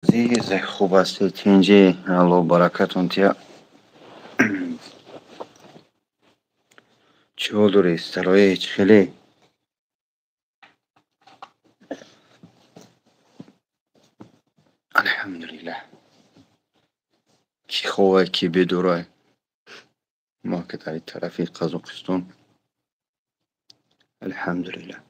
Азиз, хуб ҳастед, тинҷӣ, Аллоҳ баракатон тия. Чӣ ҳол доред, старое, чӣ хеле? Алҳамдулиллаҳ. Ки хобай, ки бедорай. Мо ки дар тарафи Қазоқистон. Алҳамдулиллаҳ.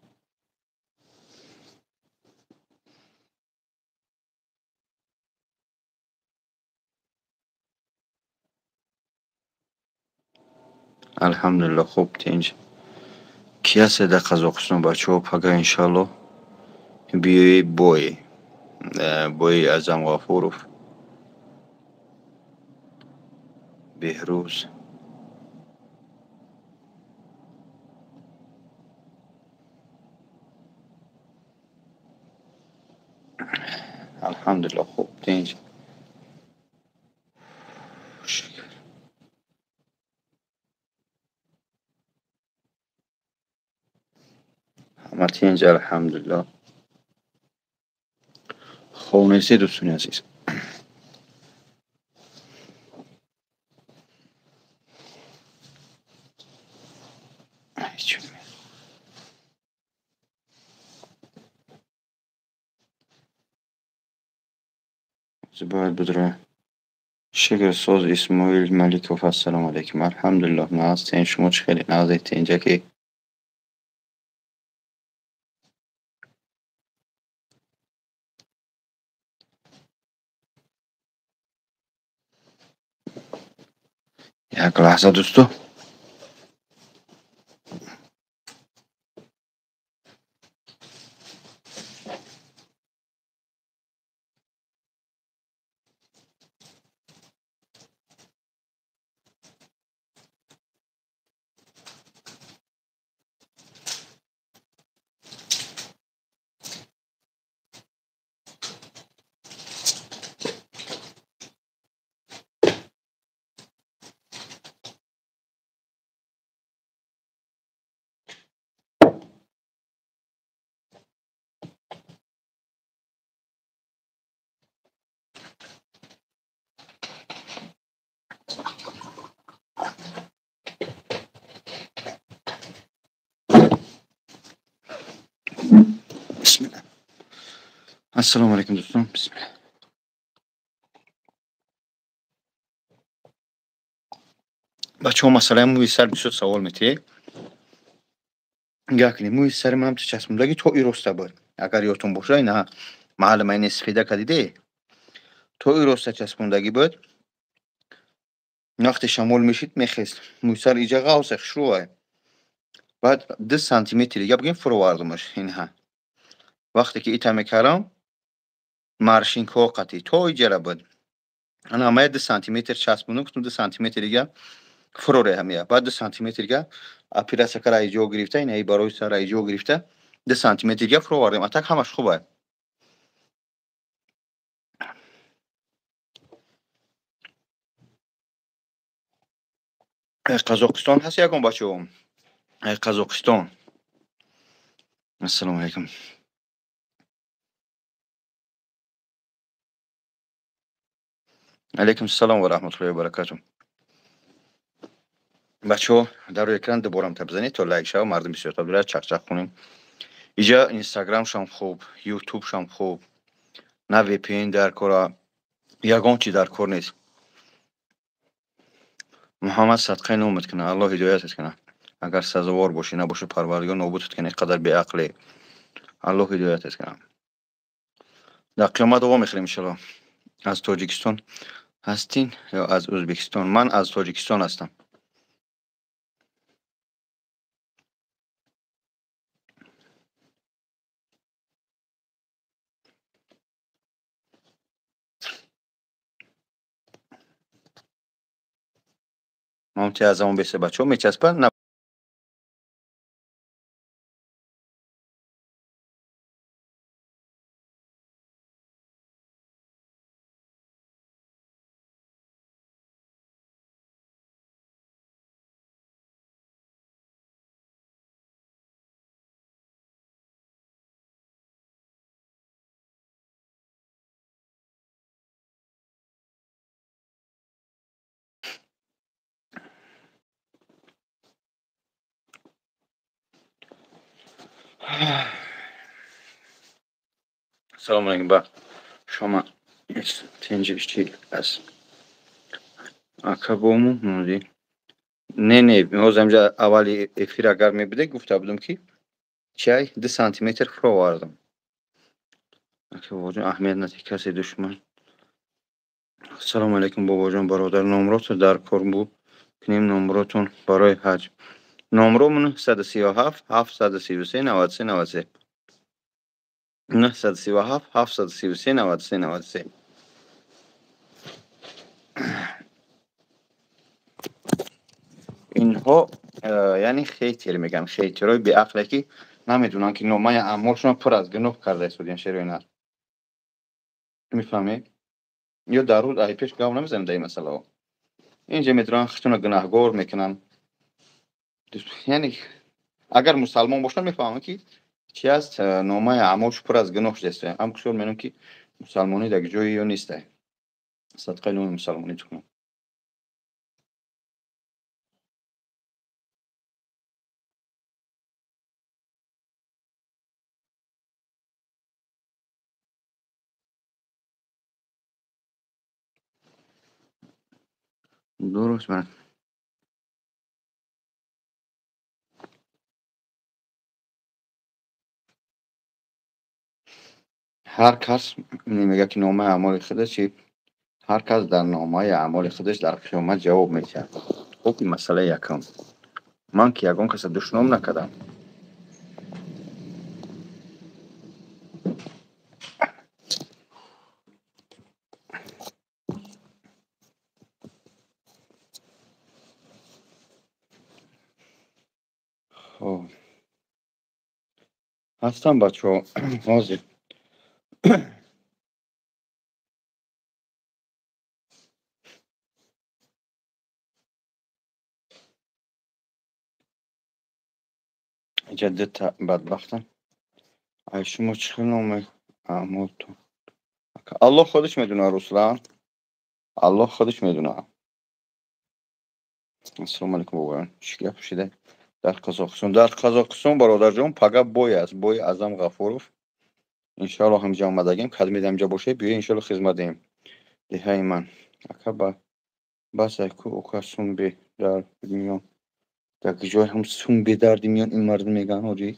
Алҳамдулиллаҳ, хуб, тинҷ. Ки ҳастед дар Қазоқистон, бачаҳо? Пага иншаллоҳ биёед бой. Бои Аъзам Ғафуров, Беҳрӯз. Алҳамдулиллаҳ, хуб, тинҷ. Шукр. Ҳама тинҷ, алҳамдулиллаҳ. Хоб нестед, дӯстони азиз? Бояд будра. Шукр, соз Исмоил Маликов, ассалому алайкум. Алҳамдулиллаҳ, нағз, шумо чӣ хеле нағзед, тинҷаки? Як лаҳза, дӯсто. Бисмилла. Ассалому алайкум, дӯстон. Бисмилла. Бачаҳо, масъалаи мӯи сар бисёр савол метиҳед. Нигоҳ кунед, мӯи сари ман ҳамчи часпондаги то и роста буд. Агар ёдтон боша, ина маҳалли ман ина сифеда кардиде, то и роста часпондагӣ буд. Вақте шамол мешид, мехест. Мӯи сар иҷа ғавсе, хушрӯай. Баъд 2 сантиметр дига бигем фуровардумаш инҳа. Вақте ки ита мекардам, маршинкаҳо қатӣ то иҷара буд. Ана ҳамая 2 сантиметр часпондум, гуфтум 2 сантиметр дига фуроре ҳамия. Баъд 2 сантиметр дига оператсия кара иҷо гирифта, ина и барои сара иҷо гирифта, 2 сантиметр дига фуровардем. А так ҳамаш хуб ай. Қазоқистон ҳаст ягон бачаҳо? Қазоқистон. Ассалому алайкум. Алайкум салом ва раҳматуллоҳи ва баракатуҳ. Бачаҳо, дар рӯи экран дуборам та бизанед, то лайк шава, мардум бисёртар бирад, чақчақ хунем. Иҷа Инстаграмшам хуб, Ютубшам хуб, на VPN дар кора, ягон чи дар кор нест. Муҳаммад садқаи номат кунад, Аллоҳ ҳидоятат кунад. Агар сазовор бошӣ, набошӣ, Парвардигор нобудат кунад, ин қадар беақле. Аллоҳ ҳидоятат кунад. Дар қиёмат ова мехӯрем иншаллоҳ. Аз Тоҷикистон ҳастин ё аз Ӯзбекистон? Ман аз Тоҷикистон ҳастам. Мамти аз замон бесе бачаҳо мечаспанд, на Салом алейкум ба шумо. Тинҷи аст. Ака бому монди. Не, не, ҳозир ҳамҷа аввали эфир агар мебуде, гуфта будам ки чай 2 сантиметр фуровардам. Ака бобоҷон, аҳамият надиҳ, касе душман. Ассалому алайкум бобоҷон, бародар, номрото дар кор буд кунем, номротон барои ҳаҷ. Номро 937 733 93 93. 937 733 93 93. Инҳо яъне хейтер мегӯянд, хейтерои беақле ки намедонанд ки номаи аъмолшон пур аз гуноҳ карда истодиян шерои нар. Мефаҳмед? Ё дар рӯз ай пеш гап намезанем дар ин масъалаҳо. Инҷа медонанд худтонро гунаҳгор мекунанд. Яъне агар мусалмон бошанд мефаҳманд ки чи аст, номаи аъмолш пур аз гуноҳ шудааст. Ҳам хушёр менам ки мусалмонӣ дар ҷои ё нест. Садқаи номи мусалмонӣ кунам. Дуруст ман. Ҳар кас мегӯяд ки номаи аъмоли худаш, ҳар кас дар номаи аъмоли худаш дар қиёмат ҷавоб медиҳад. Хуб, ин масъалаи якум. Ман ки ягон каса душном накардам. Хоб. Ҳастам бачаҳо, ҳозир. Инҷа дута бадбахтам. Ай шумо чӣ хел номаи аъмолтон? Аллоҳ худаш медонад, Руслан. Аллоҳ худаш медонад. Ассалому алайкум бобоён. Чӣ гап шуда? Дар Қазоқистон, дар Қазоқистон бародарҷон, пага бой аст, бои Азам Ғафуров. Иншоаллоҳ ҳамҷа омадагем, кадмед ҳамҷа бошед, биёед иншоаллоҳ хизмат диҳем. Деҳаи ман. Ака ба бас ай ку ока сум бедард миён. Дар ҷой ҳам сум бедарди миён ин мардум мегӯянд ҳоҷӣ.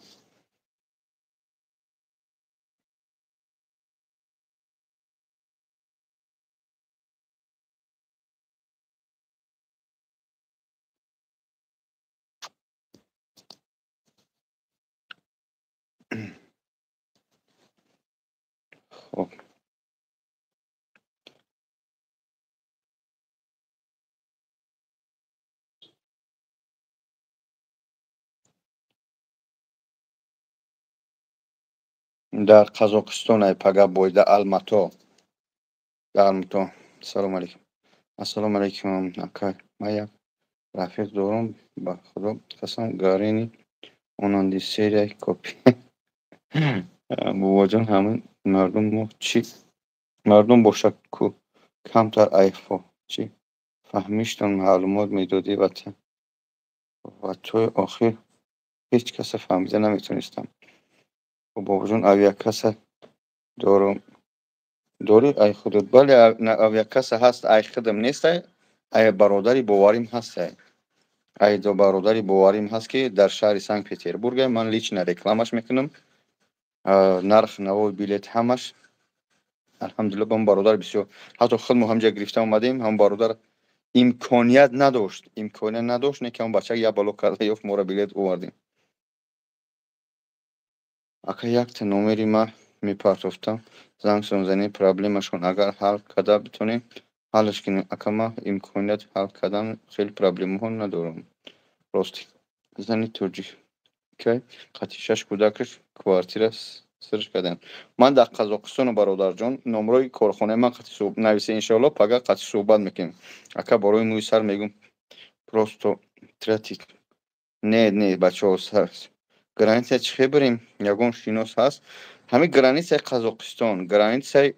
Хоб. Дар Қазоқистон ай пага бой дар Алмато. Дар Алмато. Ассалому алайкум. Ассалому алайкум ака. Ман як рафиқ дорам, ба Худо қасам, гарини монанди серияи копи. Бобоҷон, ҳамин мардум мо чӣ мардум бошад ку камтар айфо чӣ фаҳмиштон маълумот медодӣ ва тои охир ҳеҷ каса фаҳмида наметонистам. Бобоҷон, авиакасса дорам. Дорӣ ай худат? Бале, авиакасса ҳаст, ай худам нест, ай бародари боварим ҳаст. Ай бародари боварим ҳаст ки дар шаҳри Санкт Петербург ман лично рекламаш мекунам. Нарх навои билет ҳамаш. Алҳамдулилла, ба он бародар бисёр. Ҳатто худ мо ҳамҷа гирифта омадем, ҳам бародар имконият надошт, имконият надошт, не ки ҳам бача як бало карда ёфт, моро билет овардем. Ака якта номери ма мепартофтам, занг занем, проблемашон агар ҳал карда битонем, ҳалаш кунем. Ака ма имконият ҳал кардан хеле проблемаҳо надорам. Рости зани тоҷикай қати 6 кӯдакаш квартира сирш кардем. Ман дар Қазоқистону бародарҷон, номрои корхонаи ман қати нависе, иншоалло пага қати суҳбат мекунем. Ака барои мӯи сар мегӯм, просто тратит. Не, не, бачаҳо, граница чӣ хел бирем? Ягон шинос ҳаст? Ҳамин границаи Қазоқистон, границаи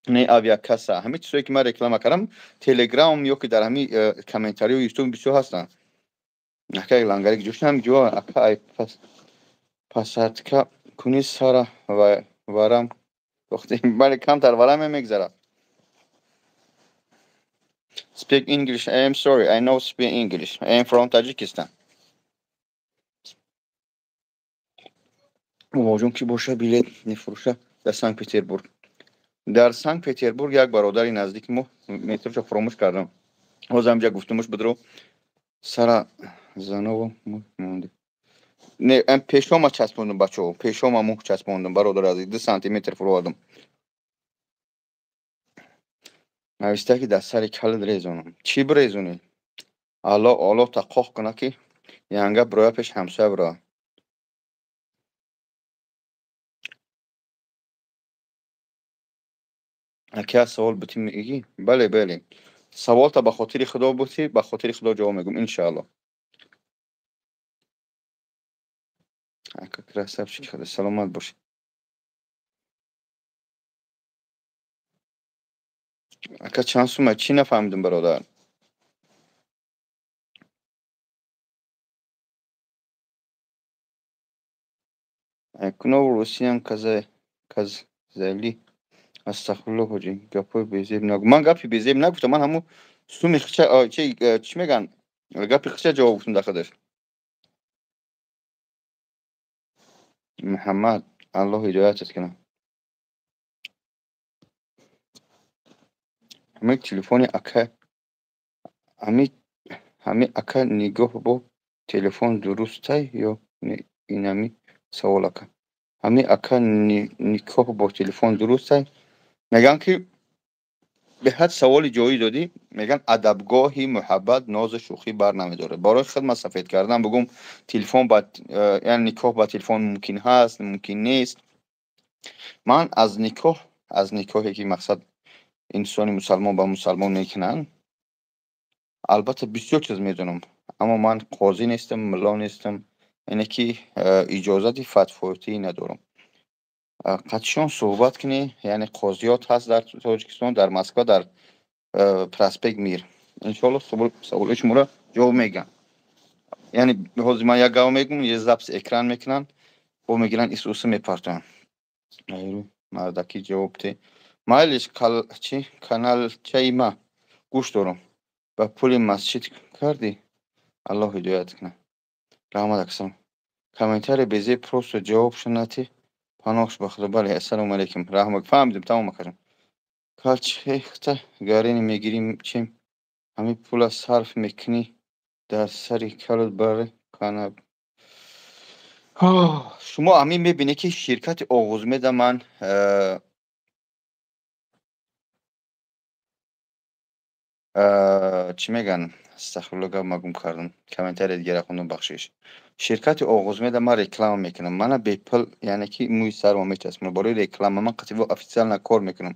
не авиакасса, ҳамин чизое ки ман реклама кардам, Телеграм ё ки дар ҳамин комментариҳои Ютуб бисёр ҳастанд. Ака лангари ҷӯш ҳам ҷо, ака ай пас Посадка кунӣ сара варам. Бале, камтар вараме мегзарад. Speak English. I am sorry, I no speak English. I am from Tajikistan. Бобоҷон, ки боша билет мефурӯша дар Санкт Петербург? Дар Санкт Петербург як бародари наздики мо, метроша фуромӯш кардам. Ҳозир ҳамҷа гуфтумуш бидро сара заново монди. Не, пешома часпондум, бачаҳо. Пешома мӯ часпондум, бародари азиз. 2 сантиметр фуровардам. Нависта ки дар сари калид резонам. Чӣ бирезонӣ? Алло, Алло тақоқ кунад, ки янга бироя, пеш ҳамсоя бироя. Ака, савол бутӣ мегӣ? Бале, бале. Саволта ба хотири Худо бутӣ, ба хотири Худо ҷавоб мегӯм, иншаалло. Ака, красавчик, худо саломат бошӣ. Ака, чанд сума? Чӣ нафаҳмидим, бародар? Акнов Русиям казали. Астағфирулло, ҳоҷӣ, гапҳои безеб нагӯ. Ман гапи безеб нагуфтам, ман ҳамун суми хича, чи чӣ мегӯянд, гапи хича ҷавоб гуфтам дар худаш. Муҳаммад, Аллоҳ ҳидоятат кунад. Ҳамин телефони ака, ҳами ака, нигоҳ бо телефон дурустай ё не? Инами савол, ака. Ҳами ака, никоҳ бо телефон дурустай? Мегӯянд ки беҳад саволи ҷоӣ додӣ. Мегӯянд, адабгоҳи муҳаббат нозу шӯхӣ бар намедорад. Барои хидмат сафед кардан бугум, телефон ба яъне никоҳ ба телефон мумкин ҳаст, мумкин нест. Ман аз никоҳ, аз никоҳе ки мақсад инсони мусалмон ба мусалмон мекунанд, албатта, бисёр чиз медонам, аммо ман қозӣ нестам, мулло нестам, яъне ки иҷозати фатвоятӣ надорам. Қатишон суҳбат кунӣ, яъне қозиёт ҳаст дар Тоҷикистон, дар Москва, дар проспект Мир. Иншоалло, саволои шуморо ҷавоб мегӯям. Яъне ҳозир ман як гап мегӯм, е запись экран мекунанд, бо мегиранд, исуса мепартоянд. Мардакӣ ҷавоб те. Майлиш, чи каналчаи ма гӯш дорам. Ба пули масҷид кардӣ? Аллоҳ ҳидоят кунад. Раҳмат, аксалом. Комментарий безеб, просто ҷавоб шунати. Паноҳш ба Худо. Бале, ассалому алайкум. Раҳмат. Фаҳмидем, тамом, акаҷон. Калчехта гарини мегирӣ, чем ҳамин пула сарф мекунӣ дар сари калот бари кана. Шумо ҳамин мебинед, ки ширкати Оғузмеда ман чӣ мегӯянд, астағфирулло, гап ма гум кардам, комментария дигара хондам, бахшиш. Ширкати Оғузмеда ман реклама мекунам, мана бепул, яъне ки мӯи сармо мечаспонам барои реклама. Ман қативо официально кор мекунам,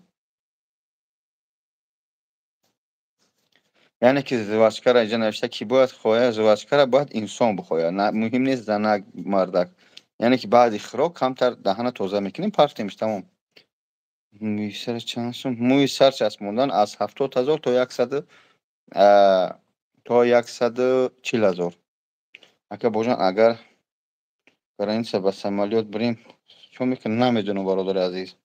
яъне ки жвачка ра инҷа навишта, ки бояд хоя жвачка ра, бояд инсон бихояд, муҳим нест занак, мардак. Яъне ки баъди хӯрок камтар даҳана тоза мекунем, партемш, тамом. Мӯи сар чанд сум? Мӯи сар часпондан аз 70 000 то 140 000. Ака Божан, агар граница ба самолёт бирем, чо мекунем? Намедонам, бародари азиз.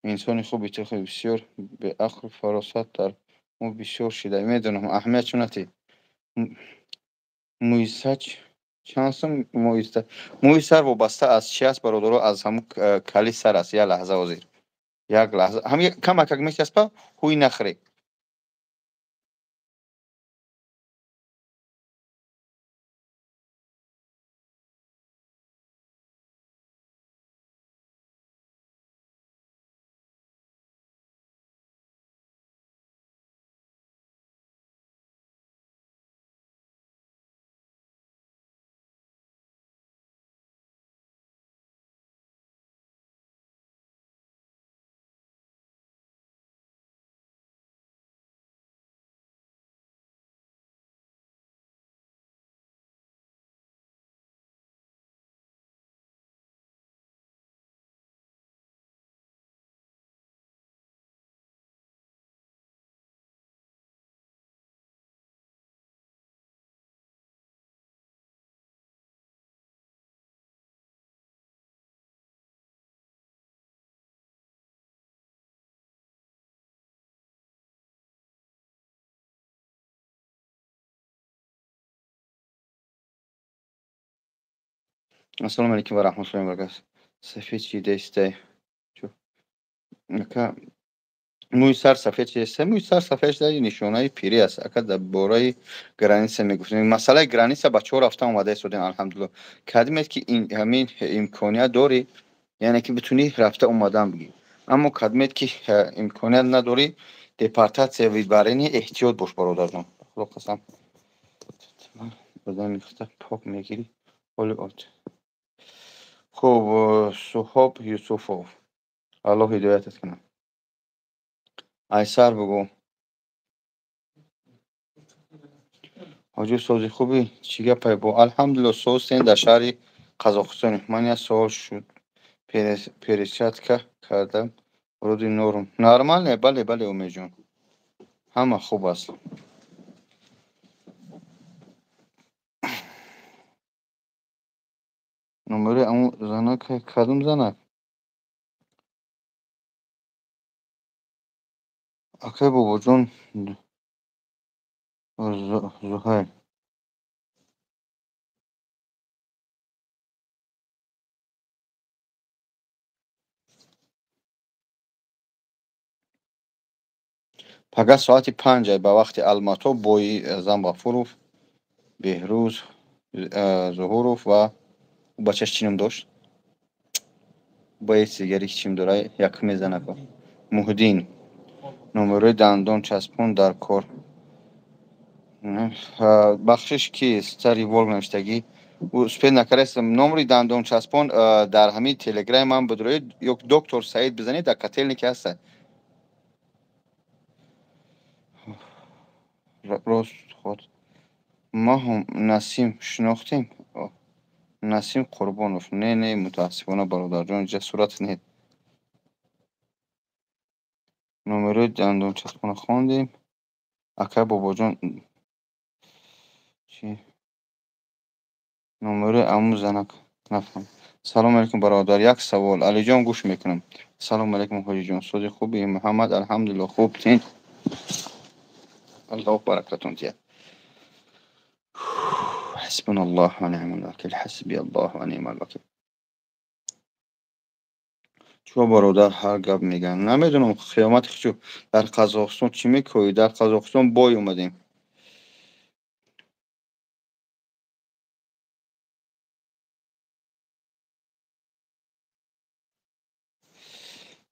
Инсони хуби ту бисёр беақлу фаросат дар мо бисёр шида. Медонам, аҳамият чунати. Мӯи сар чанд сум? Мӯи сар вобаста аз чи аст, бародаро, аз ҳамун кали сар аст. Як лаҳза, ҳозир, як лаҳза, ҳами камакак мечаспа, ҳуй нахӯре. Ассалому алайкум ва раҳматуллоҳи ва баракатуҳ. Сафед шидастай. Ака, мӯи сар сафед шидастай. Мӯи сар сафед шуда нишонаи пирӣ аст. Ака, дар бораи граница мегуфтем. Масъалаи граница бачаҳо рафта омада истодем, алҳамдулиллоҳ. Кадимет ки ҳамин имконият дорӣ, яъне ки битунӣ рафта омадан бигӣ. Аммо кадимет ки имконият надорӣ, депортатсия выдворение, эҳтиёт бош, бародарҷон. Худо қасам. Одами хата пок мегирӣ. Ҳоли от. Хуб, Суҳоб Юсуфов. Аллоҳ ҳидоятат кунад. Айсар бугӯ. Ҳоҷи, сози хубӣ? Чӣ гапай бо? Алҳамдулиллоҳ, созтен дар шаҳри Қазоқистон. Ман як суол шуд. Пересадка кардам. Вроде норм. Нормально, бале, бале, Умедҷон. Ҳама хуб аст. Номери аму занак кадом занак? Акай Бобоҷон Зуҳайр. Пага соати 5 ба вақти Алмато бои Азам Ғафуров, Беҳрӯз Зуҳуров ва ӯ бачаш чӣ ном дошт? Ба ҳеҷ дигаре чим дора, як мезанако. Муҳиддин. Номерои дандон часпон дар кор. Бахшиш, ки старый Волг навиштагӣ. Успеть накардастам. Номери дандон часпон дар ҳамин телеграми ман бидроед ё доктор Саид бизанед, дар Котельники ҳаста. Рост ход. Ма ҳам Насим шинохтем. Насим Қурбонов. Не, не, мутаассифона, бародарҷон, инҷа сурат не. Номерои дандончаспона хондем. Акай Бобоҷон чӣ? Номерои аму занак нафаҳмидам. Салому алайкум, бародар. Як савол. Алиҷон, гӯш мекунам. Салому алайкум, ҳоҷиҷон. Сози хуби? Муҳаммад, алҳамдулиллоҳ, хуб, тинч. Аллоҳ баракатон диҳад. Ҳасбуналлоҳ ва ниъмал вакил. Ҳасби Аллоҳ ва ниъмал вакил. Чо бародар ҳар гап мегӯянд? Намедонам, қиёмати хичу дар Қазоқистон чӣ мекоӣ? Дар Қазоқистон бой омадем.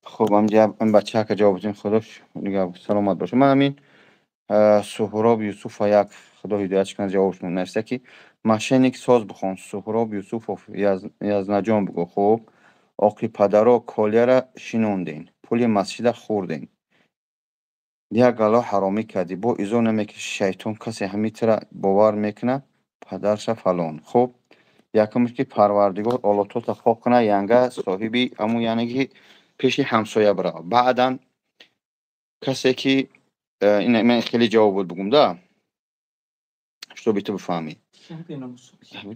Хуб, ам бачака ҷавоб дидем, худо нигаҳ, саломат бошад. Ман ҳамин Суҳроб Юсуфа як худо ҳидоятш кунад, ҷавобшон нависта, ки мошенник соз бихон. Суҳроб Юсуфов, Язнаҷон бигӯ. Хуб, оқи падаро колияра шинонден, пули масҷида хӯрден. Як гало ҳаромӣ кардӣ, бо изо намекашӣ, шайтон. Касе ҳамитра бовар мекунад, падарша фалон. Хуб, якумш ки Парвардигор олотота хок кунад, янга соҳиби аму, яъне ки пеши ҳамсоя бирава. Баъдан касе ки ин ман хеле ҷавоб буд, бугум да, чтобы ту бифаҳмӣ.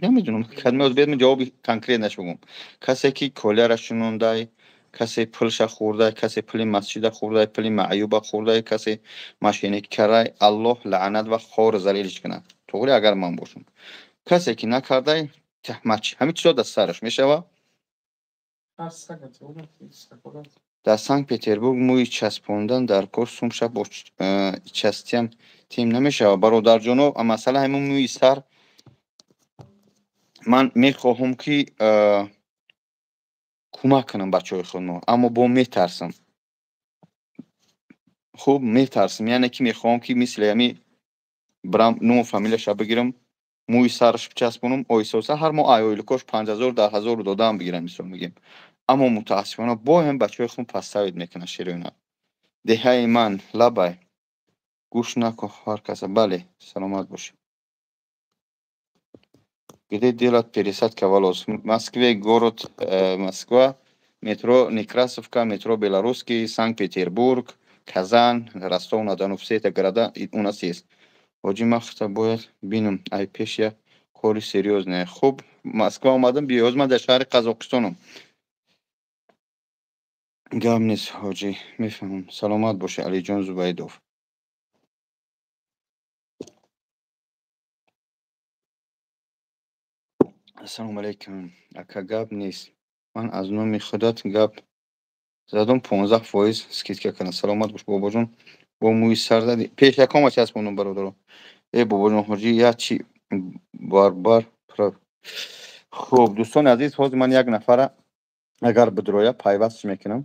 Намедонам, кадме биёд, ҷавоби конкретнаш бугум. Касе ки колияра шинондай, касе пулша хӯрдай, касе пули масҷида хӯрдай, пули маъюба хӯрдай, касе мошенник карай, Аллоҳ лаънат ва хор залилиш кунад. Туғри, агар ман бошам. Касе ки накардай, тахмач ҳамин чизо дар сараш мешава. Дар Санкт Петербург мӯи часпондан дар кор сумша бо частиам тим намешавад. Бародарҷоно, масъала ҳамин мӯи сар, ман мехоҳам ки кӯмак кунам бачаҳои худмо, аммо бо метарсам. Хуб, метарсам, яъне ки мехоҳам ки мисли ҳами бирам, ному фамилияша бигирам, мӯи сараш бичаспонам, оҳиста оҳиста ҳар моҳ ай оиликош 5000, 10 000 додаам бигирам, мисол мегӯем. Аммо мутаассифона бо ҳам бачаҳои худм подставить мекунанд. Широина деҳаи ман, лабай, гӯш накун ҳар каса. Бале, саломат бошӣ. Где делать пересадка волос? В Москве, город Москва, метро Некрасовка, метро Белорусский, Санкт-Петербург, Казань, Ростов-на-Дону, все это города у нас есть. Ҳоҷӣ, махта бояд бинам, ай пеш як кори серьёзное. Хуб, Москва омадам, биёз, ман дар шаҳри Қазоқистонам. Гап нест, ҳоҷӣ, мефаҳмам. Саломат бошӣ, Алиҷон Зубайдов. Ассалому алайкум, ака, гап нест, ман аз номи худат гап задум, 15% скидка кардам. Саломат бош, бобоҷон. Бо мӯи сар зади, пешакома часпондум, бародаро. Э, бобоҷон ҳоҷӣ, як чи барбар. Хуб, дӯстони азиз, ҳозир ман як нафара, агар бидроя, пайваст мекунам.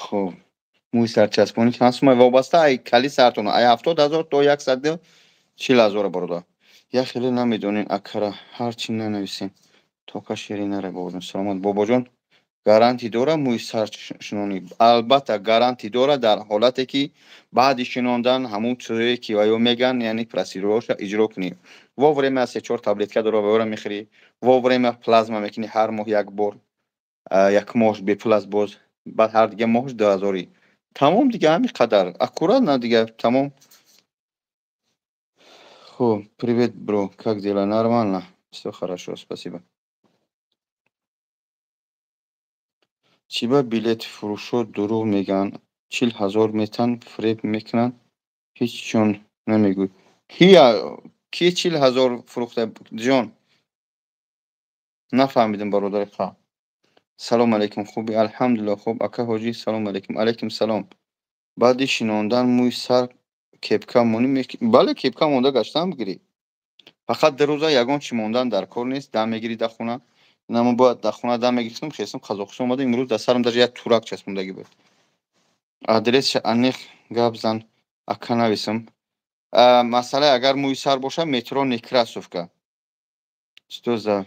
Хуб, мӯи сарчаспонӣ чанд сума? Вобаста ай кали сартон, ай 70 000 то 140 000, бародар. Як хеле намедонем, акара, ҳарчи нанависем, тока шери наре. Бобоҷон, саломат. Бобоҷон, гарантӣ дора мӯи сар шинонӣ? Албатта, гарантӣ дора, дар ҳолате ки баъди шинондан ҳамун чизое ки ваё меган, яъне процедураҳоша иҷро кунӣ. Вовремя се-чор таблетка дора, ваёра мехӯрӣ, вовремя плазма мекунӣ, ҳар моҳ як бор, як моҳш бепул аст, боз баъд ҳар дига моҳш 2000-ӣ. Тамом, дига ҳамин қадар аккуратно, дига тамом. Хуб, привет, бро, как дела? Нормально, всё хорошо, спасибо. Чӣ ба билетфурӯшо дурӯғ мегӯянд? 40 000 метан, фиреб мекунанд, ҳеҷ чон намегӯй. Ки 40 000 фурӯхта, ҷон? Нафаҳмидем, бародари ха. Салому алайкум, хубӣ? Алҳамдулилло, хуб. Ака ҳоҷӣ, салому алайкум. Алайкум салом. Баъди шинондан мӯи сар кепка монӣ? Бале, кепка монда гаштан бигирӣ. Фақат 2 рӯза ягон чӣ мондан дар кор нест, дам мегирӣ дар хона. Намо бояд дар хона дам мегирифтам, хестам, Қазоқистон омадам, имрӯз дар сарам даже як турак часпондагӣ буд. Адресша аниқ гап зан, ака, нависам. Масъала, агар мӯи сар боша, метро Некрасовка. Что за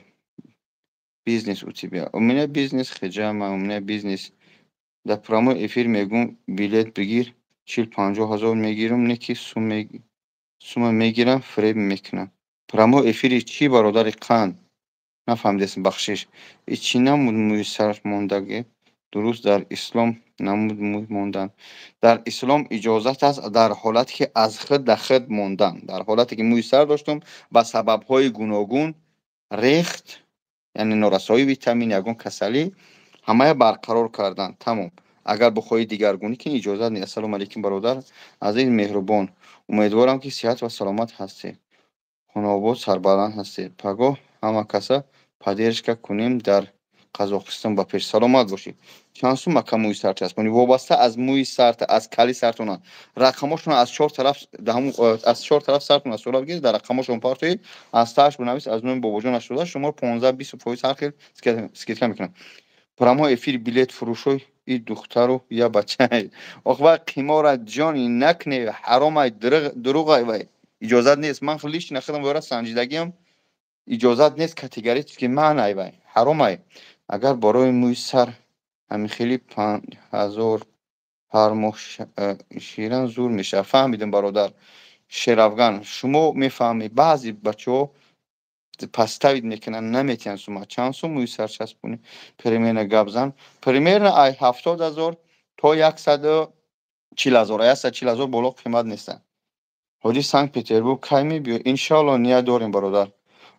бизнес у тебя? У меня бизнес хиджама, у меня бизнес. Дар прямой эфир мегӯм, билет бигир, 40-50 ҳазор мегирам, не ки сума мегирам, фиреб мекунам. Прямой эфири чӣ, бародари қанд? Нафаҳмидестам, бахшиш. И чӣ намуд мӯи сар мондагӣ? Дуруст, дар ислом намуд мӯй мондан? Дар ислом иҷозат аст, дар ҳолате ки аз худ да худ мондан. Дар ҳолате ки мӯи сар доштум, ба сабабҳои гуногун рехт, яъне норасоии витамин, ягон касалӣ, ҳамая барқарор кардан, тамом. Агар бихоҳӣ дигаргунӣ кунӣ, иҷозат нест. Ассалому алайкум, бародар азиз, меҳрубон, умедворам, ки сиҳат ва саломат ҳастед, хонаобод, сарбаланд ҳастед. Пагоҳ ҳама каса поддержка кунем дар Қазоқистон, ба пеш. Саломат бошед. Чанд сум, ака, мӯи сар часпонӣ? Вобаста аз мӯи сар, аз кали сартона. Рақамошон аз чор тараф, аз чор тараф сартона сурат гиред, дар рақамошон партоед, аз тааш бинавис, аз номи бобоҷон ашуда, шуморо 15-20% ҳар хел скидка мекунам. Прямой эфир билет фурӯшои и духтару я бача. Ох, вай қимора, ҷони, накне, ҳаромай, дурӯғай, вай иҷозат нест. Ман лично худам вора санҷидагиам, иҷозат нест, категорически манъ, вай ҳаромай. Агар барои мӯи сар ҳамин хели 5000 ҳар моҳ ширан, зур мешавад. Фаҳмидем, бародар Шерафган, шумо мефаҳмед, баъзе бачаҳо подставить мекунанд, наметиҳанд сума. Чанд сум мӯи сар часпонӣ? Примерно гап зан. Примерно ай 70 000 то 140 000, 140 000 боло қимат нестанд. Ҳоҷи, Санкт Петербург кай мебиёй? Иншоалло, ният дорем, бародар.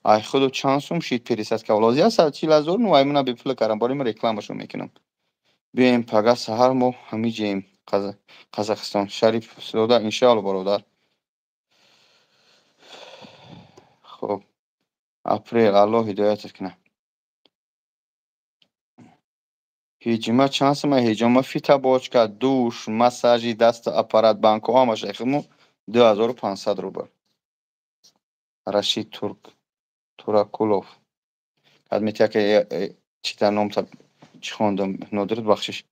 Ай худо, чанд сум шид пересадка? Лози 140 000, ну ай мана бепула кардам, барои ман рекламашо мекунам. Биёем пага саҳар, мо ҳамиҷаем, Қазоқистон. Шариф Зода, иншоалло, бародар. Хуб, апрел, Аллоҳ ҳидоятат кунад. Ҳиҷма чанд сума? Ҳиҷома, фитобочка, душ, массажи дасту аппарат, банкҳо, ҳамаша худмо 2500 рубл. Рашид Турк Туракулов. Кадмет яке чита номта чӣ хондам, нодуруст, бахшиш.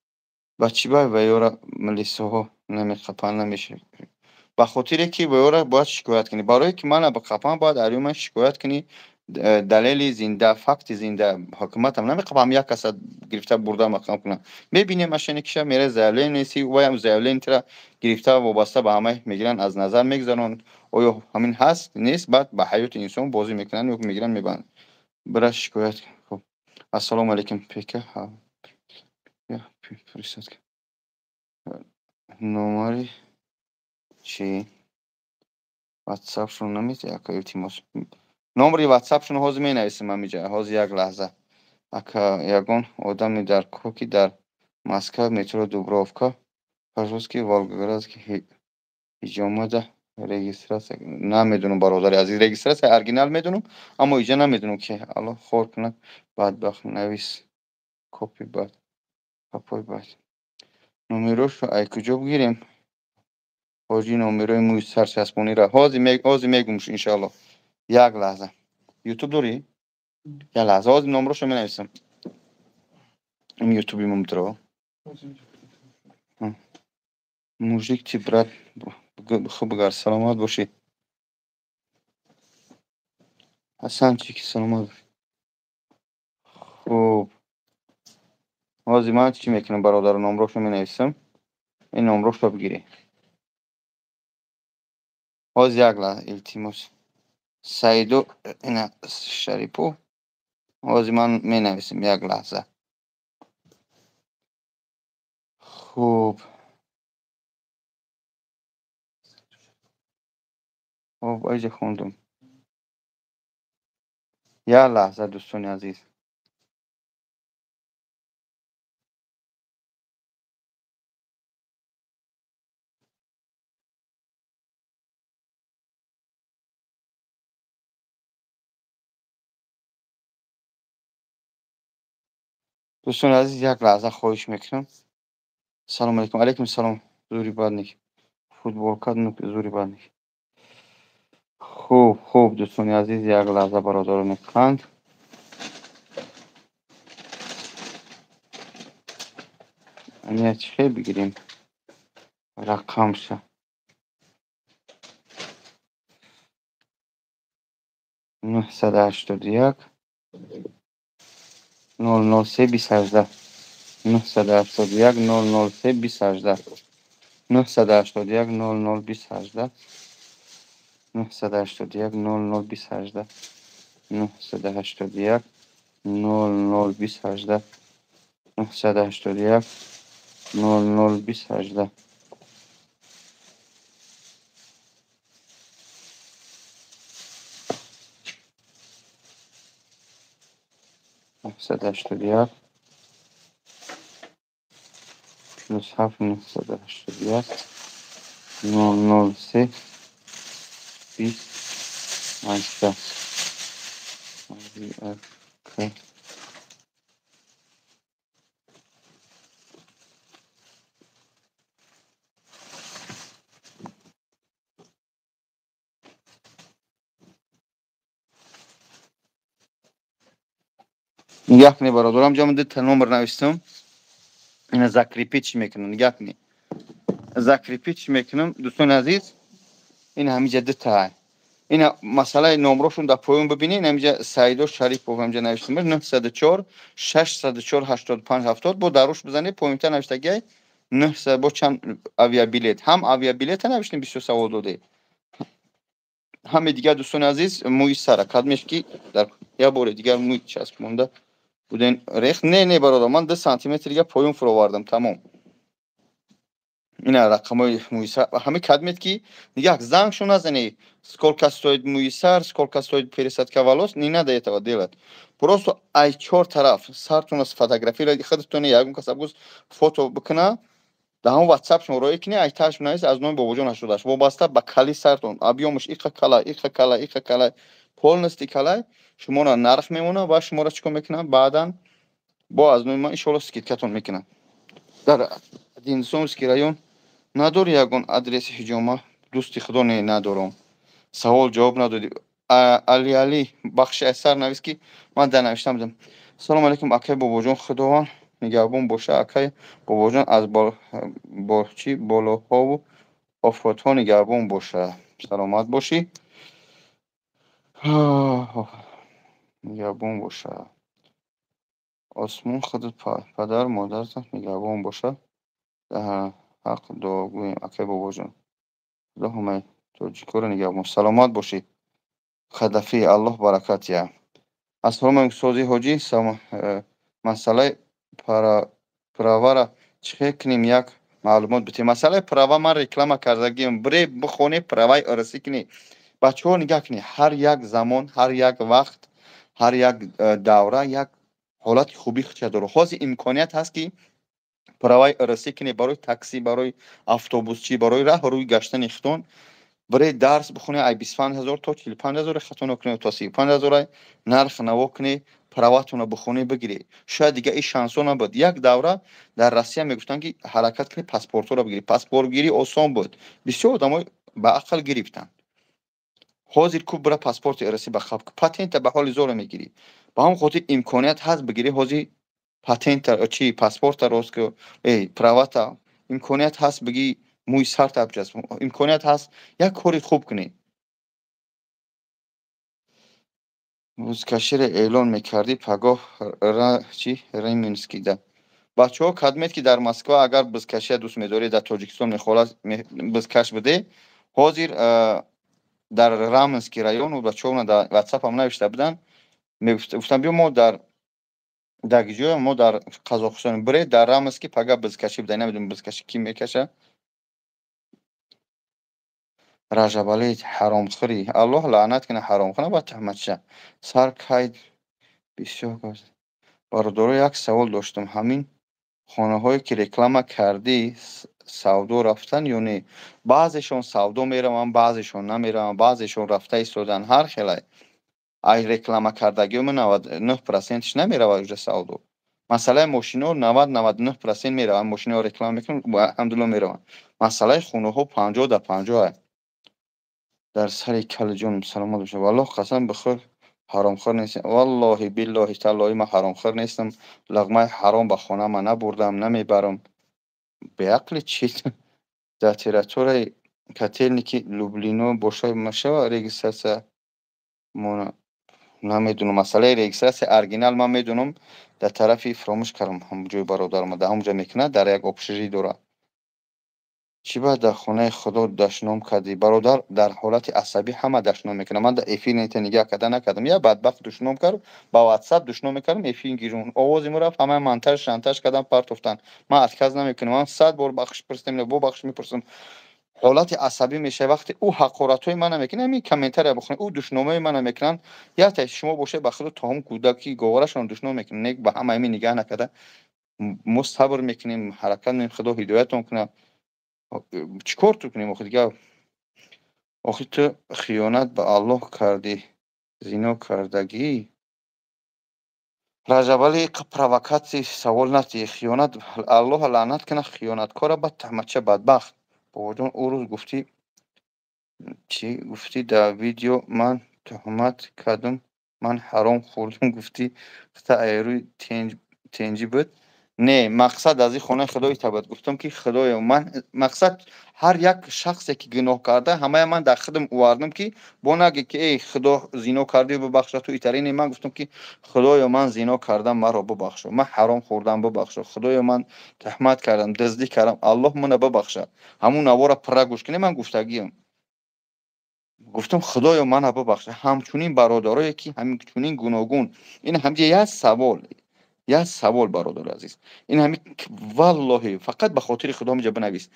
Ба чӣ бай ваёра милисаҳо намеқапанд, намеша? Ба хотире ки ваёра бояд шикоят кунӣ. Барое ки мана биқапанд, бояд арёи ман шикоят кунӣ, далели зинда, факти зинда. Ҳукуматам намеқапам, як каса гирифта бурда мақам кунам. Мебинем, машине киша мере, заявление неси, ваям заявление гирифта, вобаста ба ҳама мегиранд, аз назар мегузаронанд, оё ҳамин ҳаст, нест, баъд ба ҳаёти инсон бозӣ мекунанд ё мегиранд, мебаранд. Бира шикоят. Хуб. Ассалому алайкум, ПК. Присадка. Номари чӣ? Ватсапшон намедиҳӣ, ака, илтимос. Номери ватсапшон ҳозир менависам ҳамиҷа. Ҳозир як лаҳза. Ака, ягон одаме дар коки дар Москва, метро Дубровка, пожалуйста, Волгоградский ҳиҷомада регистрация намедонам, бародари азиз. Регистрация оригинал медонам, аммо иҷа намедонам, ки Аллоҳ хор кунад бадбахт. Навис копи бад папой бад. Номерошро ай куҷо бигирем? Ҳоҷӣ, номерои мӯи сарчаспониро ҳозир мегумш, иншоаллоҳ. Як лаҳза. Ютуб дорӣ? Як лаҳза, ҳозир номерошро менависам. Ин ютуби мумтро. Мужик ти, брат, хуб гар, саломат бошӣ. Ҳасанчик, саломат бошӣ. Хуб. Ҳозир ман чӣ мекунам, бародар, номрошро менависам. Ин номрошро бигирӣ. Ҳозир як лаҳза, илтимос. Саидо ина Шарипов. Ҳозир ман менависам, як лаҳза. Хуб. Хуб, айҷа хондум. Як лаҳза, дӯстони азиз. Дӯстони азиз, як лаҳза, хоҳиш мекунам. Салом алейкум. Алейкум салом. Зури бадник. Футболка зури бадник. Хуб, хуб, дӯстони азиз, як лаҳза, бародарони қанд. Ания чӣ хел бигирем? Рақамша. 981 003 2018, 981 003 2018, 981 00 2018, 981 00 2018, 981 00 2018, 981 00 2018. 981 +7 981 003 20 18. Нигоҳ кунед, бародарам, ҷо ман дута номер навистам. Ина закрепить мекунам, нигоҳ кунед. Закрепить мекунам, дӯстони азиз. Ин ҳамиҷа дута. Ина масъалаи номрошон дар поён бибинед. Ҳамиҷа Саидо Шарипов ҳамиҷа навиштам. 904 604 85 70. Бо даруш бизанед, поёнтар навиштагиай 900 бо чанд авиабилет. Ҳам авиабилета навиштем, бисёр савол додед. Ҳаме дигар, дӯстони азиз, мӯи сара кадмеш ки дар як бори дигар мӯи часп монда буден рех. Не, не, бародар, ман 2 сантиметр дигар поён фуровардам, тамом. Ина рақамҳои мӯи сар ҳаме кадмет ки нигоҳ, зангшо назанед. Сколько стоит мӯи сар, сколько стоит пересадка волос, не надо этого делать. Просто ай чор тараф сартона сфотографировать худатон, ягон кас абгуз фото бикуна, дар ҳамон ватсап шумо роӣ кунед, ай тааш навис аз номи Бобоҷон 88, вобаста ба кали сартон, объёмаш иқа кала, иқа кала, иқа кала, полностью калай, шуморо нарх мемонад ва шуморо чӣ кор мекунад? Баъдан бо аз номи ман иншоалло скидкатон мекунад. Дар Одинцовский район надори ягон адреси ҳиҷома? Дӯсти худо, не, надорам. Савол ҷавоб надодӣ. Али Али бахши асар навис ки ман дар навиштам будам. Салому алейкум, акай Бобоҷон, Худованд нигаҳбон боша. Акай Бобоҷон, аз борчи болоҳову офотҳо нигаҳбон боша. Саломат бошӣ. Нигаҳбон боша. Осмон худат, падар модаратон нигаҳбон боша. Дар ҳақ дуогӯем, акай Бобоҷон. Худо ҳамаи тоҷикоро нигаҳбон. Саломат бошӣ. Хадафи Аллоҳ баракат диҳад. Ассалому алайкум, сози ҳоҷӣ. Масъалаи правара чӣ хел кунем, як маълумот битем. Масъалаи права ман реклама кардагиам. Бире бихоне, праваи РС кунӣ. Бачаҳо, нигаҳ кунед, ҳар як замон, ҳар як вақт, ҳар як давра як ҳолати хуби худша дорад. Ҳозир имконият ҳаст, ки праваи РС кунед барои таксӣ, барои автобусчӣ, барои раҳу рӯи гаштани хитон. Бире дарс бихонед, ай 25 000 то 45 000, хато накунед, то 35 000 нарх наво кунед, праватонро бихонед, бигиред. Шояд дига ин шансҳо набуд. Як давра дар Россия мегуфтанд, ки ҳаракат кунед, паспортҳоро бигиред. Паспортгирӣ осон буд, бисёр одамои ба ақл гирифтанд. Ҳозир ку бира паспорти РС ба қаб, патента ба ҳоли зоро мегирӣ. Ба ҳамон хотир имконият ҳаст, бигирӣ ҳозир патента чи паспорта рост ку, правата. Имконият ҳаст, бигӣ, мӯи сарта бичасп. Имконият ҳаст, як кори хуб кунӣ. Бузкаширо эълон мекардӣ пагоҳ чи Раменскийда. Бачаҳо, кадмед, ки дар Москва агар бузкашия дӯст медоред, дар Тоҷикистон мехоҳад бузкаш буде, ҳозир дар Раменский район бачаҳо дар Ватсапам навишта буданд, гуфтанд, биё, мо дар ҷоя, мо дар Қазоқистон, бире дар Раменский пага бузкашӣ буда. Намедонам, бузкашӣ кӣ мекаша. Ражабалӣ, ҳаромхӯрӣ, Аллоҳ лаънат кунад ҳаромхӯра ба туҳматша. Сар кайд бисёр. Бародаро, як савол доштам. Ҳамин хонаҳое, ки реклама кардӣ, савдо рафтан ё не? Баъзешон савдо мераванд, баъзешон намераванд, баъзешон рафта истоданд, ҳар хелай. Ай реклама кардагиҳо 99%ш намеравад уже савдо. Масъалаи мошино 90-99% мераванд. Мошиноро реклама мекунам, алҳамдулилло, мераванд. Масъалаи хонаҳо 50 да 50. Дар сари калиҷон саломат бошад. Валлоҳ, қасам бихӯр, ҳаромхӯр нестем. Валлоҳи, биллоҳи, таллоҳи, ман ҳаромхӯр нестам. Луқмаи ҳаром ба хонама набурдам, намебарам. Беақли чи? Дар территорияи Котельники Люблино бошад, мешава регистрация? Намедонам масъалаи регистрация. Оригинал ман медонам, дар тарафи, фаромӯш кардам ҷои бародарама, дар ҳамонҷо мекунад, дар як общежитие дорад. Чӣ бояд дар хонаи Худо дашном кардӣ? Бародар, дар ҳолати асабӣ ҳама дашном мекунад. Ман дар эфир нигаҳ карда накардам. Як бадбахт душном кард, ба Ватсап душном мекардам, эфир гирун. Овози мо рафт, ҳамаи монтаж шантаж кардам, партофтанд. Ман отказ намекунам. Ман сад бор бахшиш пурсидам, бо бахшиш мепурсам. Ҳолати асабӣ мешавад, вақте ӯ ҳақоратҳои мана мекунад, ҳамин комментария бихонед, ӯ душномаи мана мекунанд. Якте шумо бошед, ба худо, то ҳам кӯдаки говарашон душном мекунад. Не, ба ҳама ҳамин нигаҳ накарда. Мо сабр мекунем, ҳаракат мекунем, Худо ҳидоятон кунад. Чӣ кор ту кунем охи дига? Охи ту хиёнат ба Аллоҳ кардӣ, зино кардагӣ. Раҷабалӣ, провокатсия савол натиҳ. Хиёнат, Аллоҳ лаънат кунад хиёнаткора, бад туҳматча, бадбахт. Бобоҷон, ӯ рӯз гуфтӣ, чӣ гуфтӣ дар видео, ман туҳмат кардам, ман ҳаром хӯрдам гуфтӣ, хата айрӯи тенҷӣ буд. Не, мақсад аз ин хонаи Худои табад. Гуфтам, ки Худоё, ман мақсад ҳар як шахсе, ки гуноҳ карда, ҳамая ман дар худам овардам, ки бо наге, ки эй Худо, зино кардӣ, бубахша ту итари. Ман гуфтам, ки Худоё, ман зино кардам, маро бубахшо, ман ҳаром хӯрдам, бубахшо. Худоё, ман туҳмат кардам, дуздӣ кардам, Аллоҳ мана бубахша. Ҳамун навора пурра гӯш кунед, ман гуфтагиам. Гуфтам, Худоё, мана бубахша. Ҳамчунин бародарое, ки ҳамчунин гуногун. Ин ҳамҷа як савол, як савол, бародари азиз, ин ҳами, валлоҳи, фақат ба хотири Худо ҳамиҷа бинавис.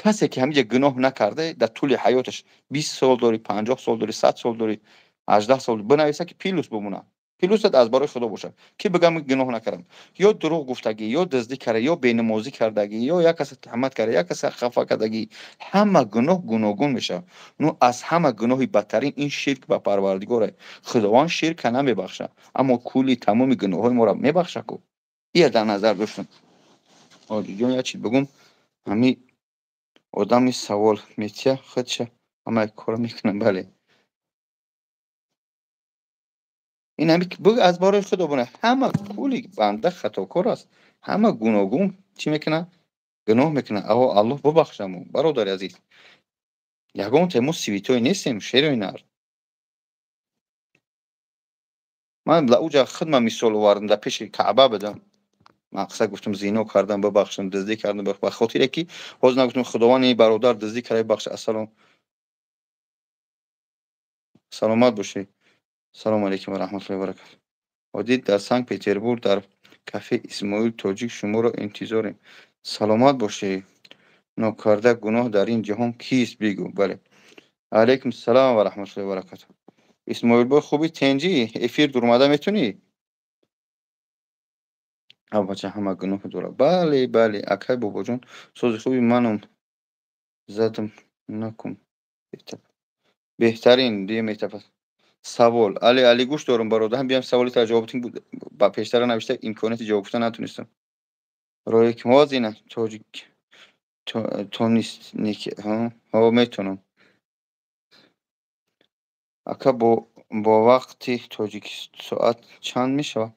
Касе, ки ҳамиҷа гуноҳ накарда дар тӯли ҳаёташ, 20 сол дорӣ, 50 сол дорӣ, 100 сол дорӣ, 18 сол, бинависа, ки плюс бимонад. Плюсат аз барои Худо бошад, ки бигам, гуноҳ накардам, ё дурӯғ гуфтагӣ, ё дуздӣ карда, ё бенамозӣ кардагӣ, ё як каса туҳмат карда, як каса хафа кардагӣ. Ҳама гуноҳ гуногун мешавад. Ну аз ҳама гуноҳи бадтарин ин ширк ба Парвардигоре. Худованд ширка намебахшад, аммо кулли тамоми гуноҳҳои моро мебахшад ку. Ия дар назар доштам. Ҳоҷиҷон, як чиз бигӯм, ҳами одами савол метия, худша ҳамаи корро мекунад, бале. Ин ҳами аз барои Худо бона, ҳама кулли банда хатокор аст, ҳама гуногун чӣ мекунад? Гуноҳ мекунад. Аво Аллоҳ бубахшаму, бародари азиз. Ягон те мо святой нестем, шерои нар. Ман уҷа худма мисол овардам, дар пеши Каъба будам. Мақсад гуфтам, зино кардам, бубахшам, дуздӣ кардам, ба хотире ки ҳозир нагуфтам, Худованд, ин бародар дуздӣ карда, бахша. Ассалом, саломат бошед. Салому алайкум ва раҳматуллоҳи ва баракатуҳ. Одил дар Санкт-Петербург дар кафе Исмоил Тоҷик шуморо интизорем. Саломат бошед. Нокарда гуноҳ дар ин ҷаҳон кист, бигӯ. Бале. Алайкум салом ва раҳматуллоҳи ва баракатуҳ. Исмоилбой, хуби, тенҷӣ? Эфир дурмада метунӣ? Бача ҳама гуноҳ дорад. Бале, бале, акай бобоҷон, сози хуби манам задам накун. Беҳтарин дия метапад. Савол. Али, Али, гӯш дорам, бародар. Ҳам биям саволи та ҷавоб тин, ба пештара навишта, имконияти ҷавоб гуфтан натунистам. Рои ки ҳозир ина тоҷик то нист неки ҳо метонам. Ака, бо вақти тоҷик соат чанд мешавад?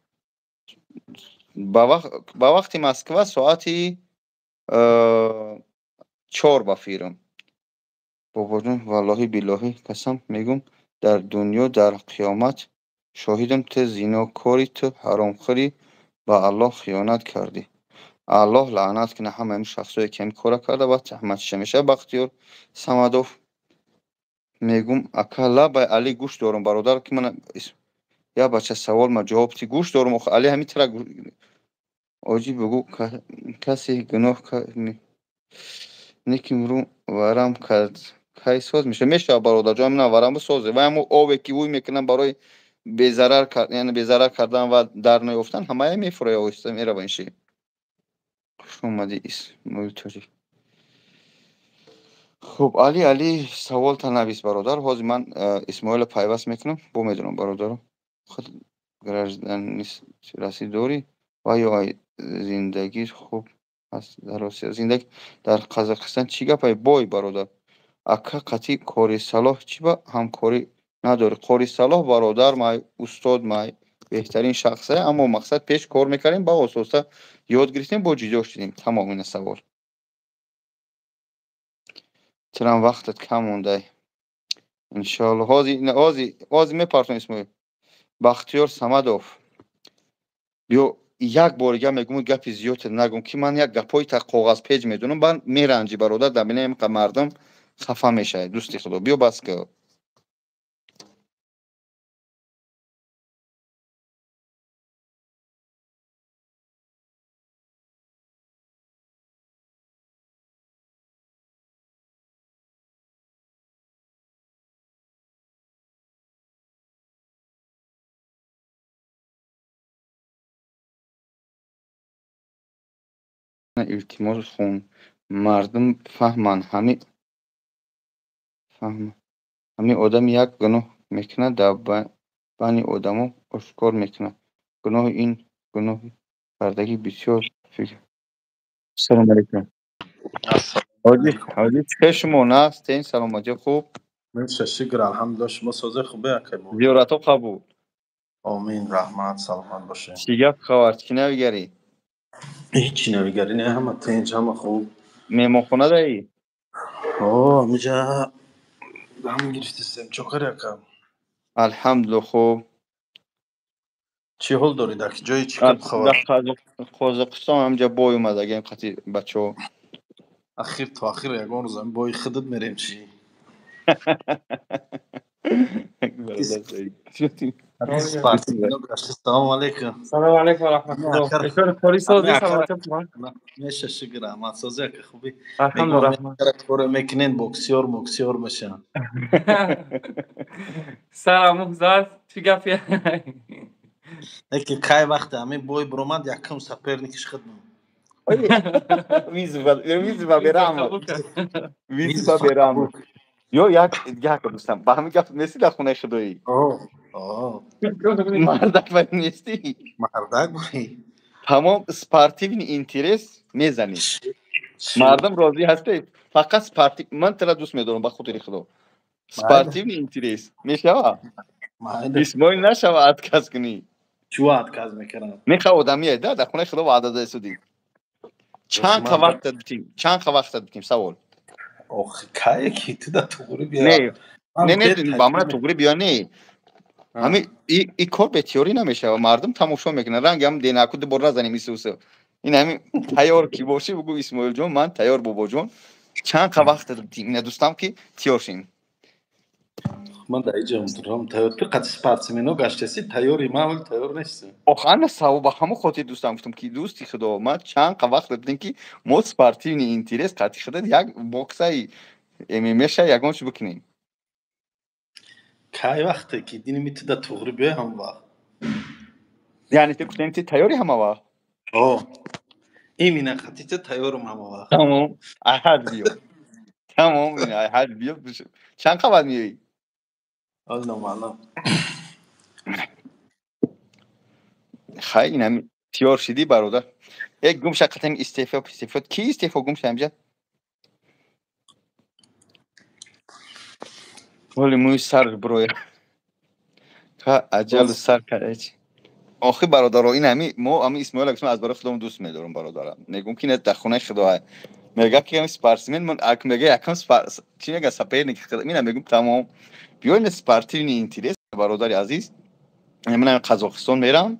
Ба вақти Москва соати 4 ба фирм. Бобоҷон, валлоҳи биллоҳи қасам мегӯм, дар дунё, дар қиёмат шоҳидам, ту зинокорӣ, ту ҳаромхӯрӣ, ба Аллоҳ хиёнат кардӣ. Аллоҳ лаънат кунад ҳамаи ин шахсое ки ҳамин кора карда ва таҳматша мешавад. Бахтиёр Самадов мегӯм, ака, лабай Али, гӯш дорам, бародар, ки ман я бача савол ма ҷавоб ти, гӯш дорам. Охи Али ҳамин тара оҷи бугӯ, касе гуноҳ неким рӯ варам кард, кай соз мешавад? Мешавад, бародарҷон, ҳамина варам бисозе. Ва ҳамо обе ки вуй мекунам барои безарар, яъне безарар кардан ва дар наёфтан, ҳамая мефурояд, оҳиста мерава ин ши. Хуш омадӣ, Исмоил Тоҷик. Хуб, Али, Али, саволта навис, бародар. Ҳозир ман Исмоилро пайваст мекунам, бо медонам, бародаро. Худ гражданство Россия дорӣ ва ё зиндагӣ хуб аст дар Россия? Зиндагӣ дар Қазоқистон чӣ гапай, бой, бародар? Ака, қатъи Қори Салоҳ чӣ ба ҳамкорӣ надорӣ? Қори Салоҳ бародар май, устод май, беҳтарин шахсе, аммо мақсад пеш кор мекардем, ба ососта ёд гирифтем, бо ҷудо шудем. Тамом, ина савол. Тирам вақтат кам мондай. Иншоалло ҳозир, ҳозир, ҳозир мепартом, Исмоил. Бахтиёр Самадов. Биё, як бор дига мегӯм, гапи зиёдте нагӯм, ки ман як гапҳои та коғаз пеҷ медонам, баъд меранҷӣ, бародар, дар бина инқа мардум хафа мешавад. Дӯсти худо, биё, бас ки. Илтимос, хун, мардум фаҳманд, ҳами фаҳманд. Ҳами одам як гуноҳ мекунад, дар байни одамо ошкор мекунад. Гуноҳи ин гуноҳи кардагӣ бисёр фикр. Салом алейкум. Ҳоҷи, ҳоҷи, чӣ шумо настен, саломатӣ хуб? Меша, шукр, алҳамдулиллоҳ, шумо созе, хубе, акай? Зиёратҳо қабул. Омин, раҳмат, саломат бошед. Чӣ гап, хабар, чӣ навигарӣ? Ҳечи навигарӣ не, ҳама тинҷ, ҳама хуб. Меҳмонхона даӣ? О, ҳамиҷа дам гирифтистем. Чо кари, ака? Алҳамдулиллоҳ, хуб. Чӣ ҳол дорӣ, дар ҷои чӣ гап, хабар? Дар Қазоқистон ҳамҷа бой омадагем қати бачаҳо. Ахир то ахир ягон рӯз ҳами бои худат мерем, чӣ? Салому алейкум. Салому алейкум ва раҳматуллоҳ. Кори сози, саломатӣ? Меша, шукр, раҳмат, сози, ака, хубӣ? Алҳамдулиллоҳ. Коре мекунен, боксёр моксёр мешаванд. Салом, зад, чӣ гапи? Ки кай вақте ҳамин бой биромад, якум соперникиш худ. Визва берамад. Визва берамад. Ё як як дӯстам, ба ҳамин гап нести дар хонаи худоӣ? Мардак вай нестӣ? Мардак бой. Тамом, спортивный интерес мезанӣ. Мардум розӣ ҳастед? Фақат спортив, ман тира дӯст медорам ба хотири худо. Спортивный интерес мешава? Исмоил, нашава отказ кунӣ. Чӯ отказ мекунам? Меха, одамие да, дар хонаи худо ваъда дасудӣ. Чанд қа вақт битим? Чанд қа вақт битим, савол? Ох, кае ки ту да туғри биё. Не, не, не, ба ман туғри биё не. Ҳами и кор бетиёрӣ намешава, мардум тамошо мекунад. Ранги ҳам денаку дубор назанем Исусо. Ин ҳами тайёр ки бошӣ, бугӯ: Исмоилҷон, ман тайёр, бобоҷон. Чанд қа вақт битим? Ина дӯстам ки тиёр шим. Ман дар иҷа дурам тайёр. Ту қати спортсмено гаштаси тайёри, ман вале тайёр нестам. Ох, ана савоб ба ҳамон хотир дӯстам гуфтам ки дӯсти худо, ман чанд қа вақт дидем ки мо спортивный интерес қати худо як боксаи ММА-ша ягон чиз бикунем. Кай вақте ки дини ми ту да туғри биёй ҳам вақт. Яъне ту гуфтем ти тайёри ҳама вақт? О. Именно қати ту тайёрам ҳама вақт. Тамом, аҳад биё. Тамом, ин аҳад биё. Чанд қа вақт меоӣ? Ҳол номаълум. Хай, инами тиёр шидӣ бародар. Э гум ша қатам истеъфо, истеъфо. Ки истеъфо гум ша инҷа? Воли мӯи сар бироя. Ха аҷалу сар кард. Охи бародаро, ин ҳами мо ҳами Исмоил гуфтам аз барои худам дӯст медорам бародарам. Мегӯм ки дар хонаи худо мега ки ҳами спортсмен ман ак мега якам чӣ мега соперник мина мегӯм тамом. Биё ин спортивный интерес бародари азиз. Ман Қазоқистон мерам.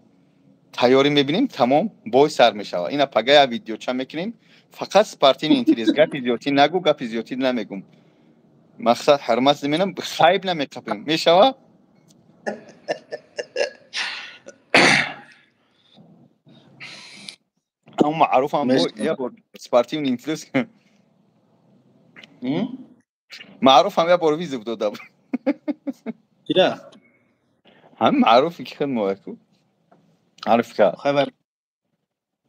Тайёрӣ мебинем, тамом, бой сар мешавад. Ина пага я видеоча мекунем. Фақат спортивный интерес. Гапи зиёдтӣ нагӯ, гапи зиёдтӣ намегӯм. Мақсад ҳурмат менам, хайб намеқапем. Мешава? Ам маъруфам бой, я бор спортивный интерес. Маъруфам я бор визов дода. Кира? Ҳам маъруфи ки худ мояку. Маъруф ка. Хай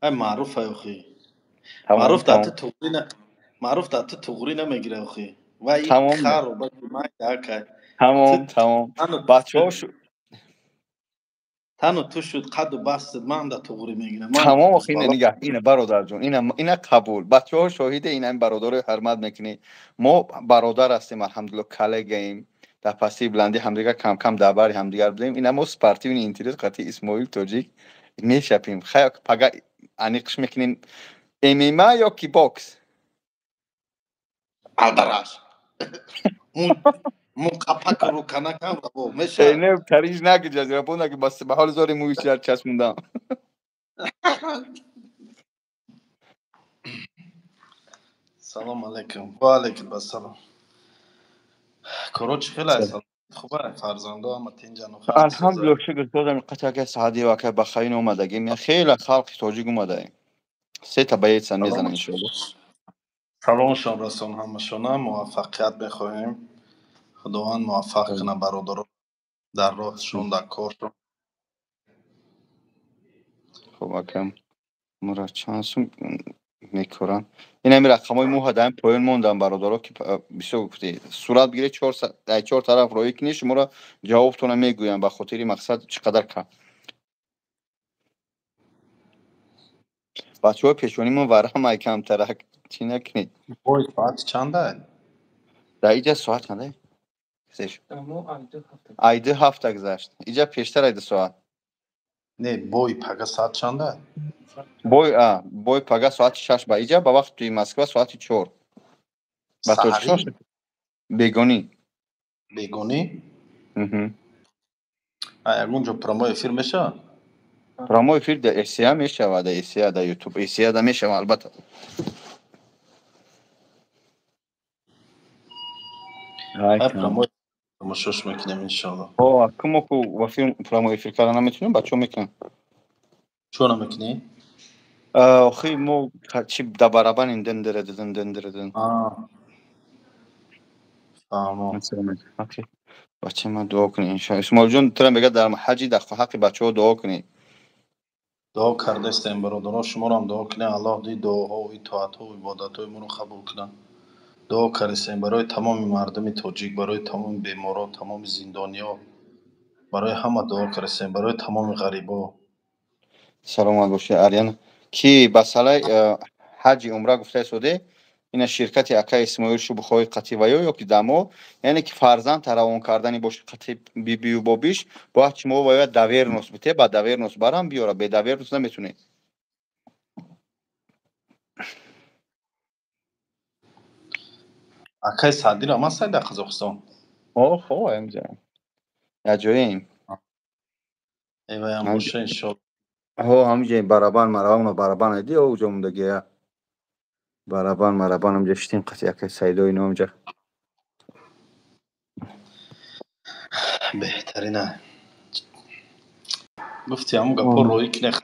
хай маъруф ай охи. Маъруф да ту туғри на маъруф да ту туғри намегира охи. Вай хару ба май дакай. Тамом, тамом. Бачаҳо тану ту шуд қаду бастд, ман да туғри мегирам. Тамом, охи ина нигаҳ, ина бародарҷон, ина қабул. Бачаҳо шоҳиде, ина ин бародарои ҳурмат мекунӣ. Мо бародар ҳастем, алҳамдулиллоҳ, коллегаем. Дар пастии баландӣ ҳамдигар кам-кам дар бари ҳамдигар будем. Ина мо спортивный интерес қати Исмоил тоҷик мешапем. Хай пага аниқш мекунем ММА ё ки бокс? Алдараш. Мун қапак руканакам раво меша. Не, тариж наги ҷазира бо наги бас ба ҳоли зори мӯи чар часпондам. Салом алейкум. Ва алейкум ассалом. Коро чӣ хел аст? Хуб аст, фарзандо ҳама тинҷану хуб. Алҳамдулиллоҳ, шукр додам қатака саъди ва ка бахайин омадагим. Хеле халқи тоҷик омадаем. Се та боеца мезанам иншоаллоҳ. Саломшон расон ҳамашона, муваффақият мехоҳем. Худованд муваффақ кунад бародаро дар роҳшон, дар коршон. Хуб акам, мура чанд сум мекорам. Ин ҳами рақамҳои мо ҳадаем поён мондам бародаро ки бисёр гуфтед. Сурат бигиред, чор тараф роҳӣ кунед, шуморо ҷавобтона мегӯям ба хотири мақсад чӣ қадар кам. Бачаҳои пешонимон варамай камтарак чӣ накунед. Бой соат чанда? Дар иҷа соат чанда? Ай ду ҳафта гузашт. Иҷа пештар ай ду соат. Не, бой пага соат чанда? Бой пага соати 6 ба иҷа, ба вақти Москва соати 4. Ба Тоҷикистон бегонӣ. Бегонӣ? А ягон ҷо прямой эфир мешавад? Прямой эфир дар СЯ мешавад, дар СЯ, дар YouTube, СЯ да мешавад албатта. Прямой тамошош мекунем иншоаллоҳ. О, кумо ку ва филм прямой эфир карда наметунем, бачаҳо мекунанд. Чо намекунӣ? Охи мо чи да барабаним дендере ден дендере ден. Фаҳмо. Бача ма дуо кунед иншоаллоҳ. Исмоилҷон тура мегӯяд дар ҳаҷи дар ҳаққи бачаҳо дуо кунед. Дуо кардаистем бародаро, шуморо ҳам дуо кунед. Аллоҳ ди дуоҳо, итоатҳо, ибодатҳои моро қабул кунад. Дуо кардистем барои тамоми мардуми тоҷик, барои тамоми беморо, тамоми зиндониё, барои ҳама дуо кардистем, барои тамоми ғарибо. Саломат бошед Аряна. Ки ба салаи ҳаҷи умра гуфта истоде, ина ширкати акаи Исмоил шубхои қатӣ ва ё ки дамо, яъне ки фарзанд таравон кардани боши қатӣ бибию бобиш, бояд шумо бояд доверенность бите, ба доверенность барам биёра, бе доверенность наметунед. Акаи Саъдиро ман сай дар Қазоқистон? О, хо, амҷа. Я ҷоем. Эваям боша иншоаллоҳ. Ҳо, ҳамҷа барабан марабан барабан айди, о уҷо мондагия. Барабан марабан ҳамҷа шитем қатӣ акаи Саидо ино ҳамҷа. Беҳтарина. Гуфти ҳамун гапҳо роӣ кунем,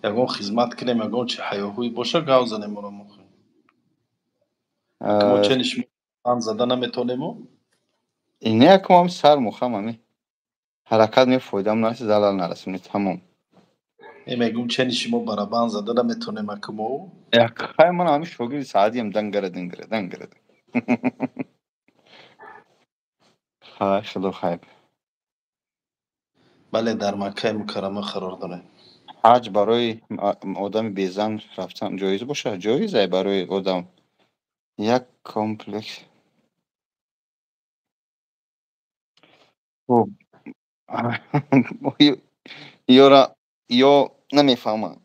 ягон хизмат кунем, ягон чи ҳаёҳӯй боша, гав занем моро мохӯ. Мо чени шумо банд зада наметонему? Не, якум сар мухам ами. Ҳаракат мефоидам нараси, залал нарасем, тамом. Мегум чени шумо барабан зада наметонем акмо? Як хай ман ами шогирди Саадиям, дангара дангара дангара. Хай, худо хайр. Бале, дар Маккаи Мукаррама қарор дорем. Ҳаҷ барои одами безан рафтан ҷоиз бошад? Ҷоиз ай барои одам. Як комплекс. Хуб. Ёра ё намефаҳманд.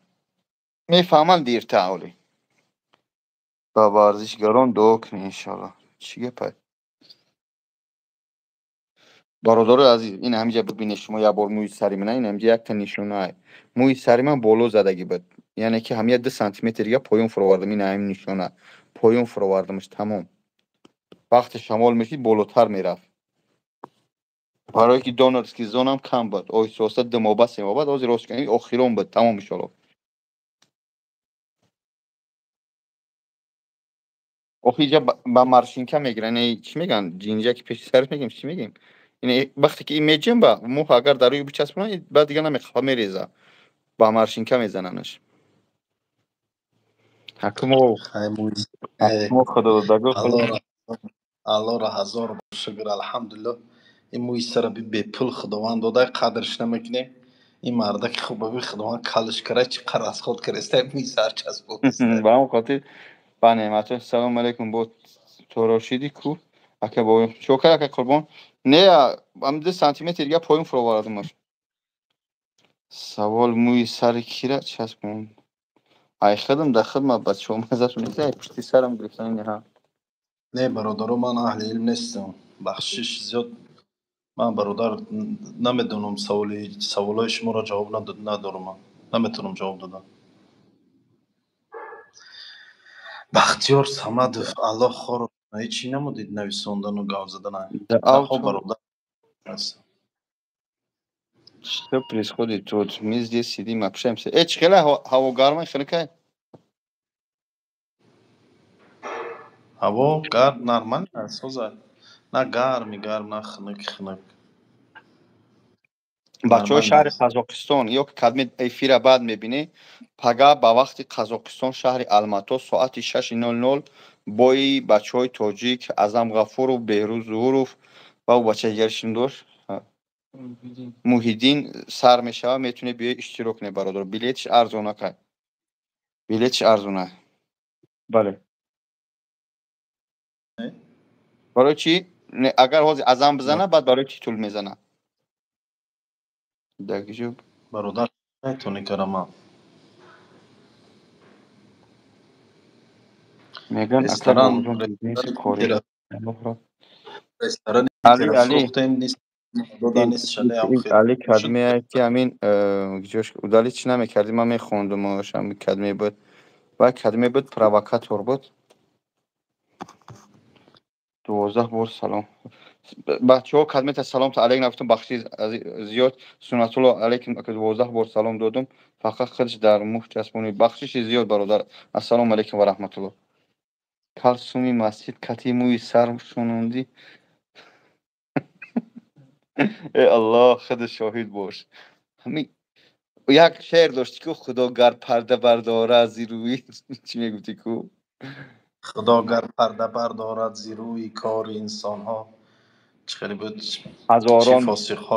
Мефаҳманд дертар оли. Ба варзишгарон дуо кунед иншоаллоҳ. Чӣ гапай? Бародарои азиз, ин ҳамиҷа бибинед шумо як бор мӯи сари мана, ин ҳамиҷа якта нишонае. Мӯи сари ман боло задагӣ буд. Яъне ки ҳамия 2 сантиметр дига поён фуровардам, ин ҳамин нишона. Поён фуровардамаш тамом. Вақте шамол мешид болотар мерафт. Барое ки донорский зонам кам буд. Оҳиста оҳиста 2 моба, 3 моба, ҳозир рост кардем, охирон буд, тамом иншоаллоҳ. Охи иҷа ба маршинка мегиранд, чӣ мегӯянд? Ҷинҷа ки пеши сараш мегӯем, чӣ мегӯем? Вақте ки ин меҷимба, мӯ агар дар рӯи бичаспонад, баъд дига намехоҳад, мереза. Ба маршинка мезананаш. Ҳакимо Худо додагу. Аллоҳро ҳазор шукр, алҳамдулиллоҳ. Ин мӯи сара бепул Худованд дода, қадрш намекунем. Ин мардаки хубаби Худованд калш кара, чӣ қадр аз худ киреста, мӯи сар часпониста. Ба ҳамон хотир ба неъматҳо. Салом алейкум, бо торошиди ку ака бо чокар ака қурбон. Не, ам 2 сантиметр дига поён фуровардамаш. Савол: мӯи сари кира часпон? Ай худам да худма бачаҳо мазашон нест, ай пушти сарам гирифтан ҳа. Не, бародаро, ман аҳли илм нестам. Бахшиш зиёд. Ман бародар намедонам, саволҳои шуморо ҷавоб надорам, ман наметавонам ҷавоб додам. Бахтиёр Самадов, Аллоҳ хоро ҳеҷ чӣ намудид нависондану гав задан. Бародар. Что происходит тут? Мы здесь сидим, общаемся. Э, чӣ хела ҳаво гарма, хелакай? Ҳаво гарм, нормально, соза. На гарми гарм, на хунук хунук. Бачаҳои шаҳри Қазоқистон ё ки кадми эфира баъд мебинед, пага ба вақти Қазоқистон шаҳри Алмато соати 6:00 бои бачаҳои тоҷик Азам Ғафуров, Беҳрӯз Зуҳуров ва ӯ бачаи дигарашон дошт, Муҳиддин сар мешавад, метавонед биёед иштирок кунед бародар. Билетиш арзона кай. Билетиш арзона. Бале. Барои чӣ? Агар ҳозир Азам бизана, баъд барои титул мезана. Дагиҷо бародар метавонӣ карама. Мегӯянд ресторан Али Али кадмее ки ҳамин ҷош удали чӣ намекардӣ, ман мехондум, ҳами кадме буд. Ва кадме буд, провокатор буд. 12 бор салом. Бачаҳо кадмета салом та алейк нагуфтам, бахши зиёд. Суннатулло алейкум, 12 бор салом додум, фақат худш дар мух часпонӣ. Бахшиши зиёд бародар. Ассалому алейкум ва раҳматулло. Калсуми масҷид кати мӯи сар шунундӣ. Э Аллоҳ, худ шоҳид бош. Ҳами як шеър дошти ку, Худо гар парда бардорад зи рӯи, чӣ мегуфтӣ ку? Худо гар парда бардорад зи рӯи кори инсонҳо. Чӣ хеле буд? Ҳазорон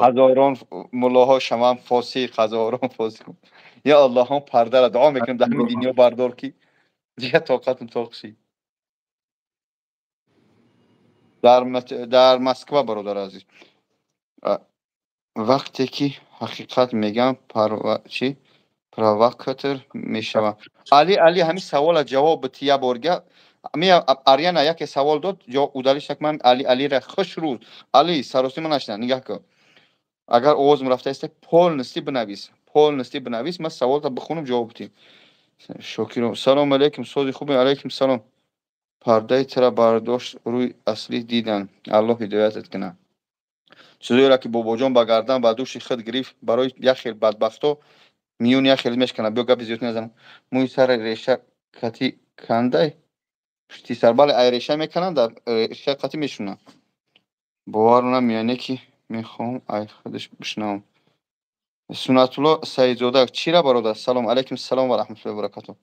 ҳазорон муллоҳо шаванд фосиқ, ҳазорон фосиқ. Я Аллоҳ, ҳам пардаро дуо мекунем дар ҳамин дунё бардор, ки дигар тоқатам тоқ шид. Дар Москва бародар азиз. Вақте ки ҳақиқат мегӯям, чӣ провокатор мешавам. Али, Али, ҳамин савола ҷавоб бити як бор га. Аряна яке савол дод, удалиш ман Али Алира хуш рӯз. Али, саросима нашина, нигаҳ кун. Агар овозм рафта иста, полностью бинавис. Полностью бинавис, ман саволта бихонам, ҷавоб битим. Шокиров, салом алейкум, сози хубе, алейкум салом. Пардаи тара бардошт, рӯи аслӣ дидан. Аллоҳ ҳидоятат кунад. Чизоеро ки Бобоҷон ба гардан ба дӯши худ гирифт, барои як хел бадбахто миёни як хел мешканад. Биё, гапи зиёд назанам. Мӯи сари реша кати кандай пушти сар. Бале, ай реша мекананд, реша қати мешунанд. Бовар намеяне ки мехоҳам ай худаш бишнавам. Суннатулло Саидзода, чира, бародар? Салом алайкум, салом ва раҳматуллоҳи ва баракатуҳ.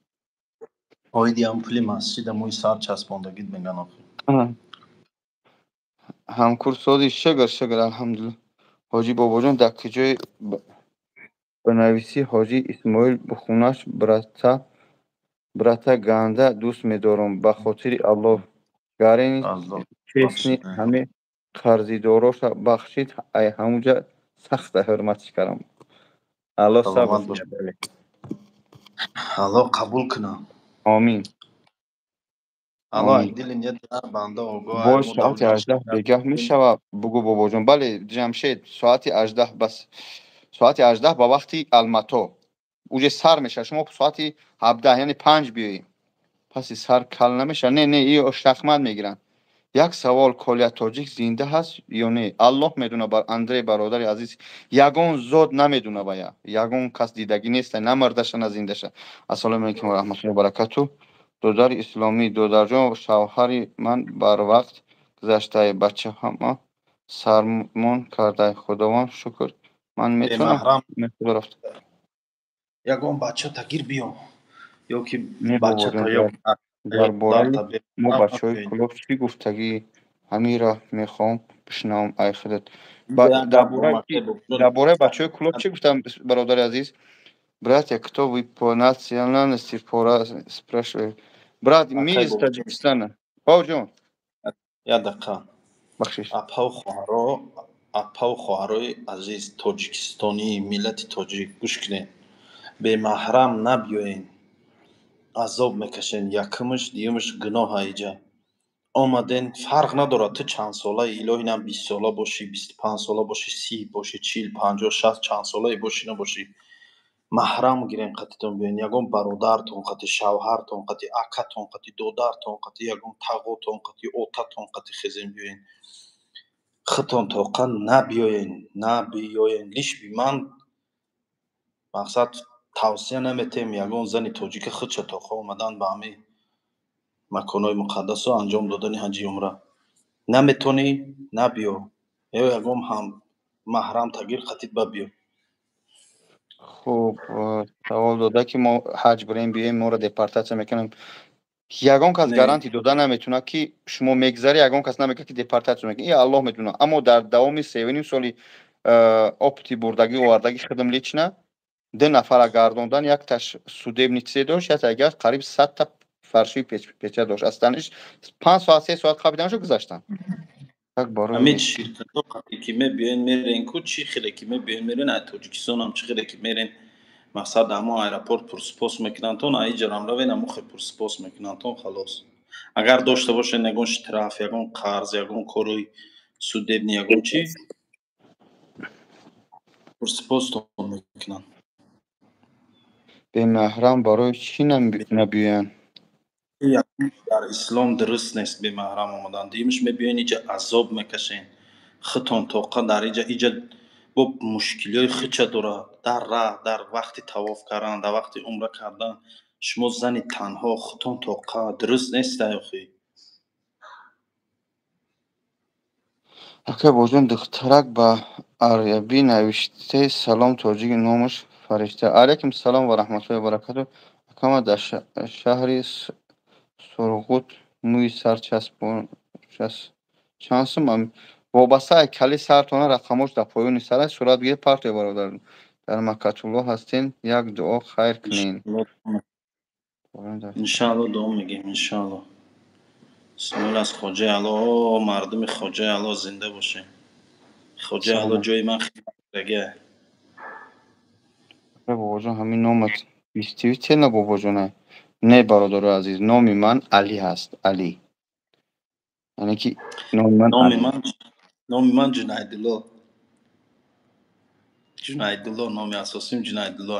Оиди ҳам пули масҷида мӯи сар часпондагид меган охи. Ҳамкурсози, шукр, шукр, алҳамдулилла. Ҳоҷӣ Бобоҷон, дар куҷои бинависӣ, ҳоҷӣ Исмоил бихунаш. Брата, брата, ганда дӯст медорам, ба хотири Аллоҳ. Гарени честный ҳаме қарзидороша бахшид, ай ҳамуҷа сахта ҳурматш кардам. Аллоҳ сабр. Аллоҳ қабул кунад. Омин. Аллоҳ дили нияти ҳар банда огоҳ. Боз соати 18 бегаҳ мешавад, бугӯ, Бобоҷон. Бале, Ҷамшед, соати 18, бас соати 18 ба вақти Алмато уже сар мешавад. Шумо соати 17, яъне 5 биёед. Паси сар кал намешавад? Не, не, и шахмат мегиранд. Як савол: Колия Тоҷик зинда ҳаст ё не? Аллоҳ медона, бар Андрей, бародари азиз, ягон зод намедона, бая ягон кас дидагӣ неста, на мурдаша, на зиндаша. Ассалому алайкум ва раҳматуллоҳи ва баракатуҳ. Додари исломӣ, додарҷон, шавҳари ман барвақт гузаштае, бачаҳама сармон кардай, Худованд шукр, ман метавонам? Ягон бача тагир биё ё ки Дар бораи мо бачаҳои Кӯлоб чӣ гуфтагӣ, ҳамира мехоҳам бишнавам ай худат. Дар бораи бачаҳои Кӯлоб чӣ гуфтам, бародари азиз? Братья, кто вы по национальности, пора спрашиваю. Брат, мы из Таджикистана. Ҳоҷон. Як дақиқа. Бахшиш. Апаву хоҳарои азиз, тоҷикистонӣ, миллати тоҷик, гӯш кунед. Бемаҳрам набиёен, азоб мекашен, якумаш. Дуюмаш, гуноҳа. Иҷа омаден, фарқ надорад ту чандсолаи, илоҳи нам 20сола бошӣ, 25сола бошӣ, 30 бошӣ, 40, 50, 60, чандсолае бошӣ, набошӣ, маҳрам гирен, қатитон биёен, ягон бародартон қати, шавҳартон қати, акатон қати, додартон қати, ягон тағотон қати, отатон қати хезен биёен. Худтон тоқа набиёен, набиёен. Лиш би ман мақсад тавсия наметем ягон зани тоҷика худша тоқа омадан ба ҳамин маконҳои муқаддасу анҷом додани ҳаҷи умра. Наметонӣ, набиё, ё ягон ҳам маҳрам тагир қатит ба биё. Хуб, савол дода, ки мо ҳаҷ бирем, биёем, моро депортатсия мекунем. Ягон кас гарантия дода наметавонад, ки шумо мегзарӣ, ягон кас намегӯяд, ки депортатсия мекунад. И Аллоҳ медонад. Аммо дар давоми 3,5 соли опыти бурдагӣ овардагӣ худам лично ду нафара гардондан, якташ судебный чизе дошт, яктагар қариб 100-та фальшивый печать дошт. Астаниш 5 соат, 3 соат қабиданшо гузаштанд. Ҳамин ширкатҳо қати ки мебиёен, мерен ку, чӣ хеле ки мебиёен, мерен, ай Тоҷикистонам чӣ хеле ки мерен, мақсад, ҳамо аэропорт пурсупос мекунандтон, аиҷарам равен, ҳамо хел пурсупос мекунандтон, халос. Агар дошта бошен ягон штраф, ягон қарз, ягон кори судебный, ягон чӣ, пурсупостон мекунанд. Бемаҳрам барои чӣ набиёянд? Дар ислом дуруст нест бемаҳрам омадан. Дуюмаш, мебиёен иҷа, азоб мекашен худтон тоқа. Дар иҷа бо мушкилиҳои худша дорад, дар раҳ, дар вақти тавоф кардан, дар вақти умра кардан. Шумо зани танҳо, худтон тоқа, дуруст нест охи. Акай Бобоҷон, духтарак ба арабӣ навиште: «Салом, тоҷик, номаш Фаришта». Алайкум салом ва раҳматуллоҳи ва баракатуҳ. Акама, дар шаҳри Сурғут мӯи сар чанд сум? Вобаста ай кали сартона, рақамош дар поёни сар аст, сурат гиред, партоед, бародар. Дар Маккатуллоҳ ҳастем, як дуо хайр кунед. Иншаалло, дуо мегӯем, иншаалло. Исмоил аз Хоҷаи Алло, мардуми Хоҷаи Алло, зинда бошед. Хоҷаи Алло ҷои ман хеле. Бобоҷон, ҳамин номат действительно Бобоҷона? Не, бародари азиз, номи ман Алӣ ҳаст, Алӣ, яъне ки номи ман. Номи ман Ҷунайдулло, Ҷунайдулло, номи асосим Ҷунайдулло,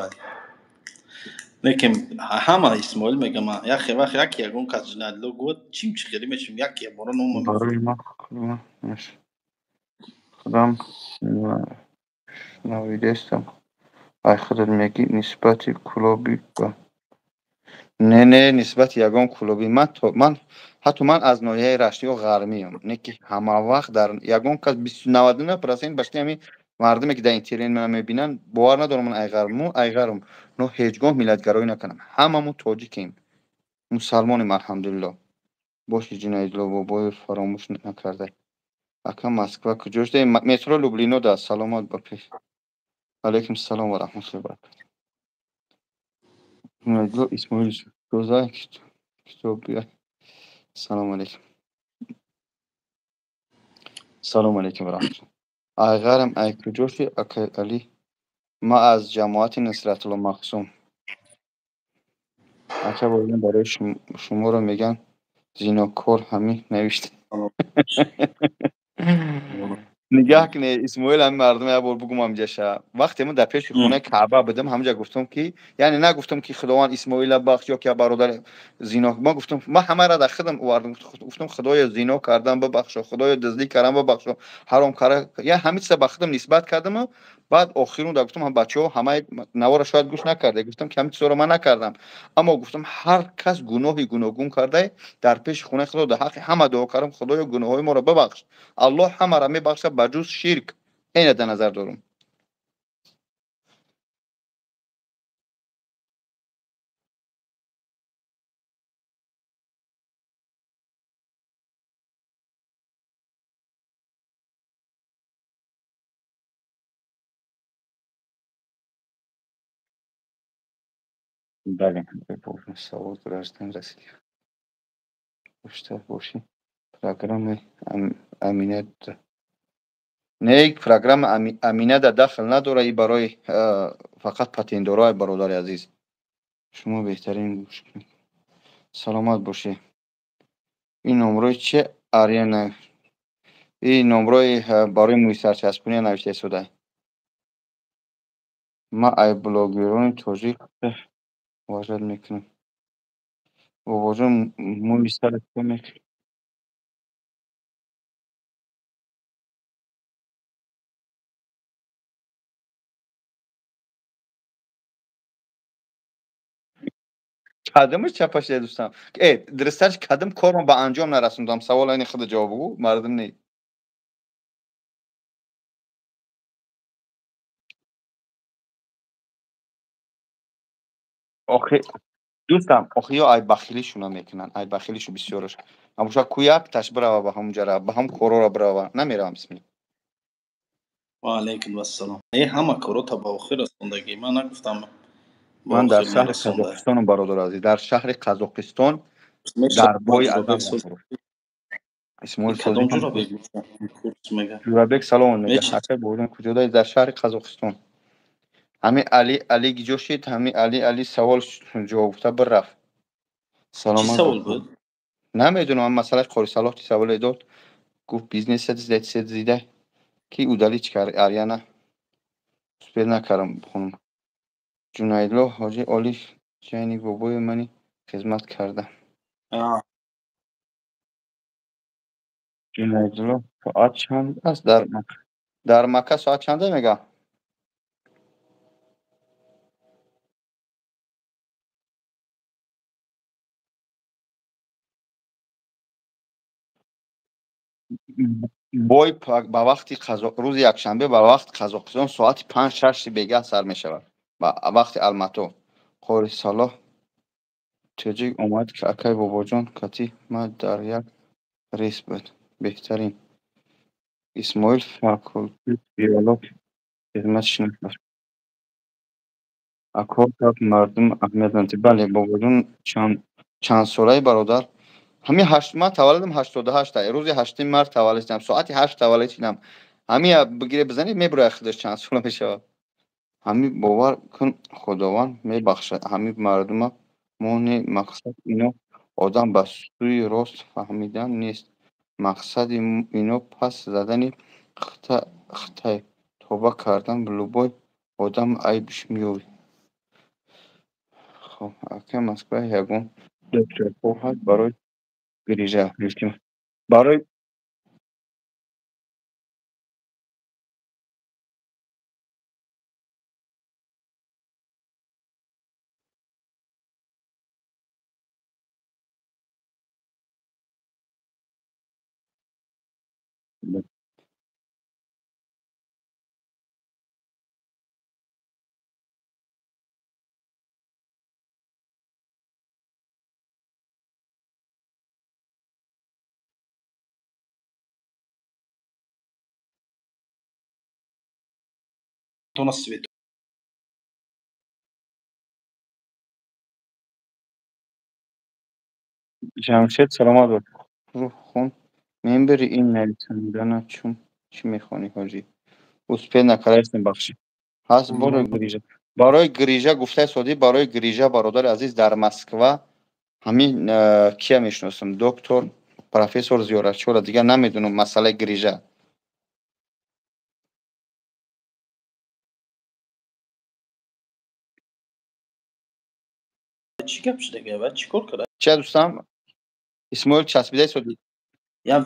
лекин ҳама Исмоил мегам. Яхе вақт яке ягон кас Ҷунайдулло гӯяд, чим чи хеле мешим, яке бора ном. Барои ман. Худам нашнавидестам. Ай худат мегӣ нисбати кулоби ба не, не, нисбати ягон кулобӣ. Ман ҳатто ман аз ноҳияи Рашт ё Ғармиам, не ки ҳама вақт дар ягон кас 99% башти ҳамин мардуме ки дар интернет мана мебинанд, бовар надорам ман айғарму айғарм, но ҳеҷ гоҳ миллатгароӣ накунам. Ҳамамон тоҷикем, мусалмонем, алҳамдулиллоҳ. Боши Ҷунаидулло бобоев фаромӯш накарда. Ака, Москва куҷо шуда? Метро Люблино да. Саломат ба пеш. Алайкум салом ва раҳматуллоҳи ва баракатуҳ. Ҷунаидулло Исмоил гоза китоб. Салому алайкум. Салому алайкум ва раҳматуллоҳ. Айғарам ай куҷо шуди, акай Али? Ман аз ҷамоати Нусратулло Махсум. Ака бобоҷон, барои шуморо мегӯянд зинокор, ҳамин навишта. Нигаҳ кунед, Исмоил, ҳамин мардум як бор бугум ҳамҷаша. Вақте ман дар пеши хонаи Каъба будам, ҳамҷа гуфтам ки, яъне нагуфтам ки Худованд Исмоила бахш ё ки бародар зино. Ман гуфтам, ман ҳамаро дар худам овардам. Гуфтам Худоё, зино кардам бибахшо, Худоё, дуздӣ кардам бибахшо, ҳаром кардам. Яъне ҳамин чиза ба худам нисбат кардаму баъд охирун да гуфтам бачаҳо ҳамаи навора шояд гӯш накарда. Гуфтам ки ҳамин чизҳоро ман накардам. Аммо гуфтам ҳар кас гуноҳи гуногун кардае, дар пеши хонаи Худо дар ҳаққи ҳама дуо кардам, Худоё, гуноҳҳои моро бибахш. Аллоҳ ҳамаро мебахшад ба ҷуз ширк. Эна дар назар дорум. Бале, савол граждан расид. Дошта бошӣ программаи аминат. Не, программа аминада дахл надора, и барои фақат патентдорои, бародари азиз. Шумо беҳтарин гӯш кунед. Саломат бошӣ. Ин номрои чи арена? Ин номрои барои мӯи сарчаспонӣ навишта истода. Ман ай блогерони тоҷик муроҷиат мекунам. Бобоҷон, мӯи сарат мекунӣ? Кадомаш чапа шуда, дӯстам? Э, дурустарш, кадом корро ба анҷом нарасондам? Савол айни худа ҷавоб бугӯ, мардум не. Охи дӯстам, охи ё ай бахилишуна мекунанд, ай бахилишу бисёраш. Амоша ку якташ бирава ба ҳамун ҷара, ба ҳам корора бирава. Намеравам, бисмилла. Ва алайкум вассалом. Э, ҳама корота ба охир расондагӣ. Ман нагуфтам ба Ман дар охир шаҳри нарасонда. Қазоқистонам, бародар азиз. Дар шаҳри Қазоқистон дар бои Ҷурабек адам. Соз. Исмоил Кадом Созӣ. Ҷурабек курс мега? Ҷурабек салом мега. Мешинасам. Акай бобоҷон, куҷо даи? Дар шаҳри Қазоқистон. Ҳамин Али Али гиҷо шид, ҳамин Али Али савол ҷавоб гуфта бирафт. Чӣ Саломат савол бош. буд? Намедонам, ҳам масъалаи Қори Салоҳ чи саволе дод. Гуфт бизнеса зида ки удалить кард Арьяна. Успел накардам бихонам. Ҷунаидло ҳоҷи Олӣ ҷайни бобои мани хизмат карда. Ҷунаидло, соат чанд аст дар Макка? Дар Макка соат чанда мега? Бой ба вақти рӯзи якшанбе ба вақти Қазоқистон соати 5-6 бегаҳ сар мешавад. Ба вақти Алмато. Қори Салоҳ тоҷик омад ки акай бобоҷон кати ма дар як рейс буд. Беҳтарин. Исмоил факултет биолог хизмат шинохт. Ако гап мардум аҳамият надиҳед. Бале, бобоҷон, чанд солаи бародар? Ҳамин ҳашт ман таваллудам 88, рӯзи 8 март таваллуд шудам, соати 8 таваллуд шудам. Ҳамин бигире бизанед, мебурояд худаш чанд сола мешавад. Ҳамин бовар кун, Худованд мебахшад ҳамин мардума. Мо не, мақсад ино одам ба сӯи рост фаҳмидан нест. Мақсади ино пас задани хитай тоба кардан любой одам айбш меёбӣ. Хоб, ака, Москва ягон докторҳо ҳаст барои грижа? Барои Свет. Ҷамшед саломат бош. Рӯҳ хон мембери ин нависандана чун чӣ мехонӣ ҳоҷӣ? Успеть накардаистем, бахшӣ. Ҳаст боро грижа. Барои грижа гуфтаи содӣ, барои грижа, бародари азиз, дар Москва ҳамин кия мешиносам, доктор профессор Зиёратчора, дигар намедонам масъалаи грижа. Чӣ гап шуда ва чӣ кор карда? Чия дӯстам? Исмоил часпидаи содӣ. Я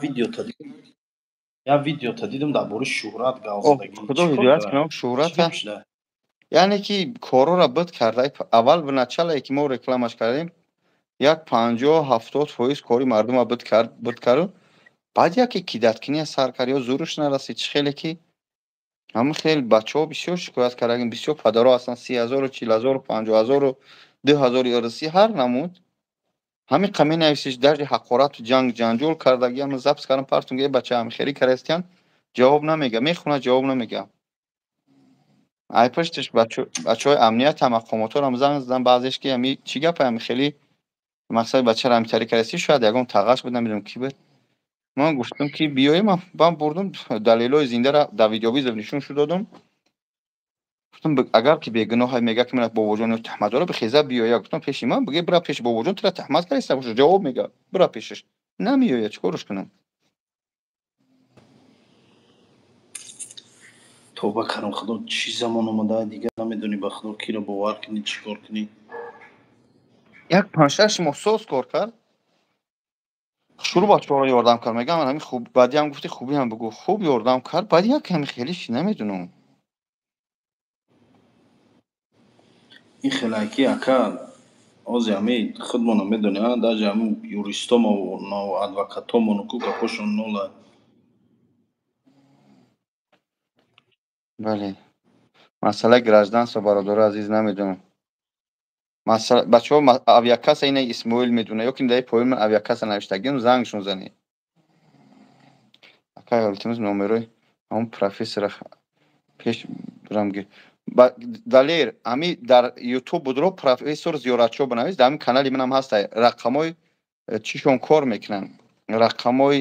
видеота дидам дар бораи шӯҳрат гап задагӣ. Худо ҳидоят кунад шӯҳрата. Яъне ки корора буд карда. Аввал в начале ки мо рекламаш кардем, як 50-70% кори мардума буд кард. Баъд яке кидаткиния сар кард ё зӯраш нарасид, чӣ хеле ки ҳамин хел бачаҳо бисёр шикоят кардагин, бисёр падарҳо ҳастанд 30 000, 40 000, 50 000, 2000 ирсӣ ҳар намуд. Ҳамин қа менависиш, дарҷи ҳақорату ҷанг ҷанҷол кардаги, ҳама запис кардам, партум ге бача ҳами хеле карастиян, ҷавоб намега, мехонад, ҷавоб намега. Ай пашташ бачаҳои амният ҳам мақомотҳоро занг задан, баъзеш ки ҳами чӣ гапа, ҳами хеле мақсади бачаро ҳами тари карасти, шояд ягон тағаш буд, намедонам ки буд. Ман гуфтам ки биёем, ман бурдум далелҳои зиндаро дар видеовизов нишон шуд додум. Гуфтам агар ки бегуноҳ мега ки ман бобоҷон туҳмат дора, бихеза биёя. Гуфтам пеши ман биге, бира пеши бобоҷон, тура туҳмат кардаиста боша, ҷавоб мега, бира пешаш. Намеоя, чӣ корш кунам? Тавба кардам, Худо, чӣ замон омада, дигар намедонӣ ба Худо киро бовар кунӣ, чӣ кор кунӣ. Як 5-6 моҳ соз кор кард. Шурӯъ бачаҳоро ёрдам кард. Мегам ҳамин хуб, баъди ҳам гуфти хубӣ ҳам бигӯ, хуб ёрдам кард, баъди як ҳами хеле чӣ намедонам. Ин хелаки ака ози ҳами худмона медонӣ, даже ҳамин юристомо, адвокатомону ку гапошон нола. Бале. Масъалаи гражданство, бародари азиз, намедонам. Масъала бачаҳо авиакасса ина Исмоил медона, ё ки дар поён ман авиакасса навиштагиам, зангшон занед. Ака илтимос номерои ҳамон профессора пеш бирам гир. Далер, ҳами дар YouTube будро профессор Зиёратчо бинавис, дар ҳамин канали манам ҳаста, рақамҳои чишон кор мекунанд, рақамҳои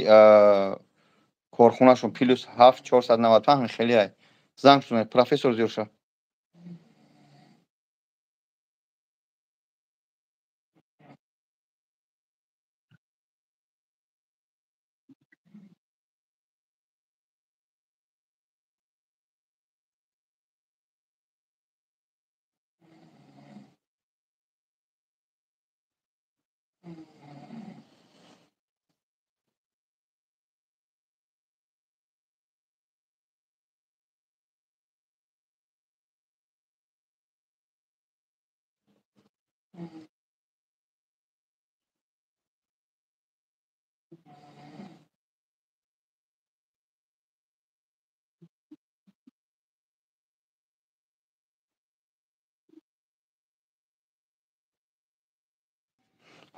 корхонашон +7 495 хеле ай. Занг занед профессор Зиёрша.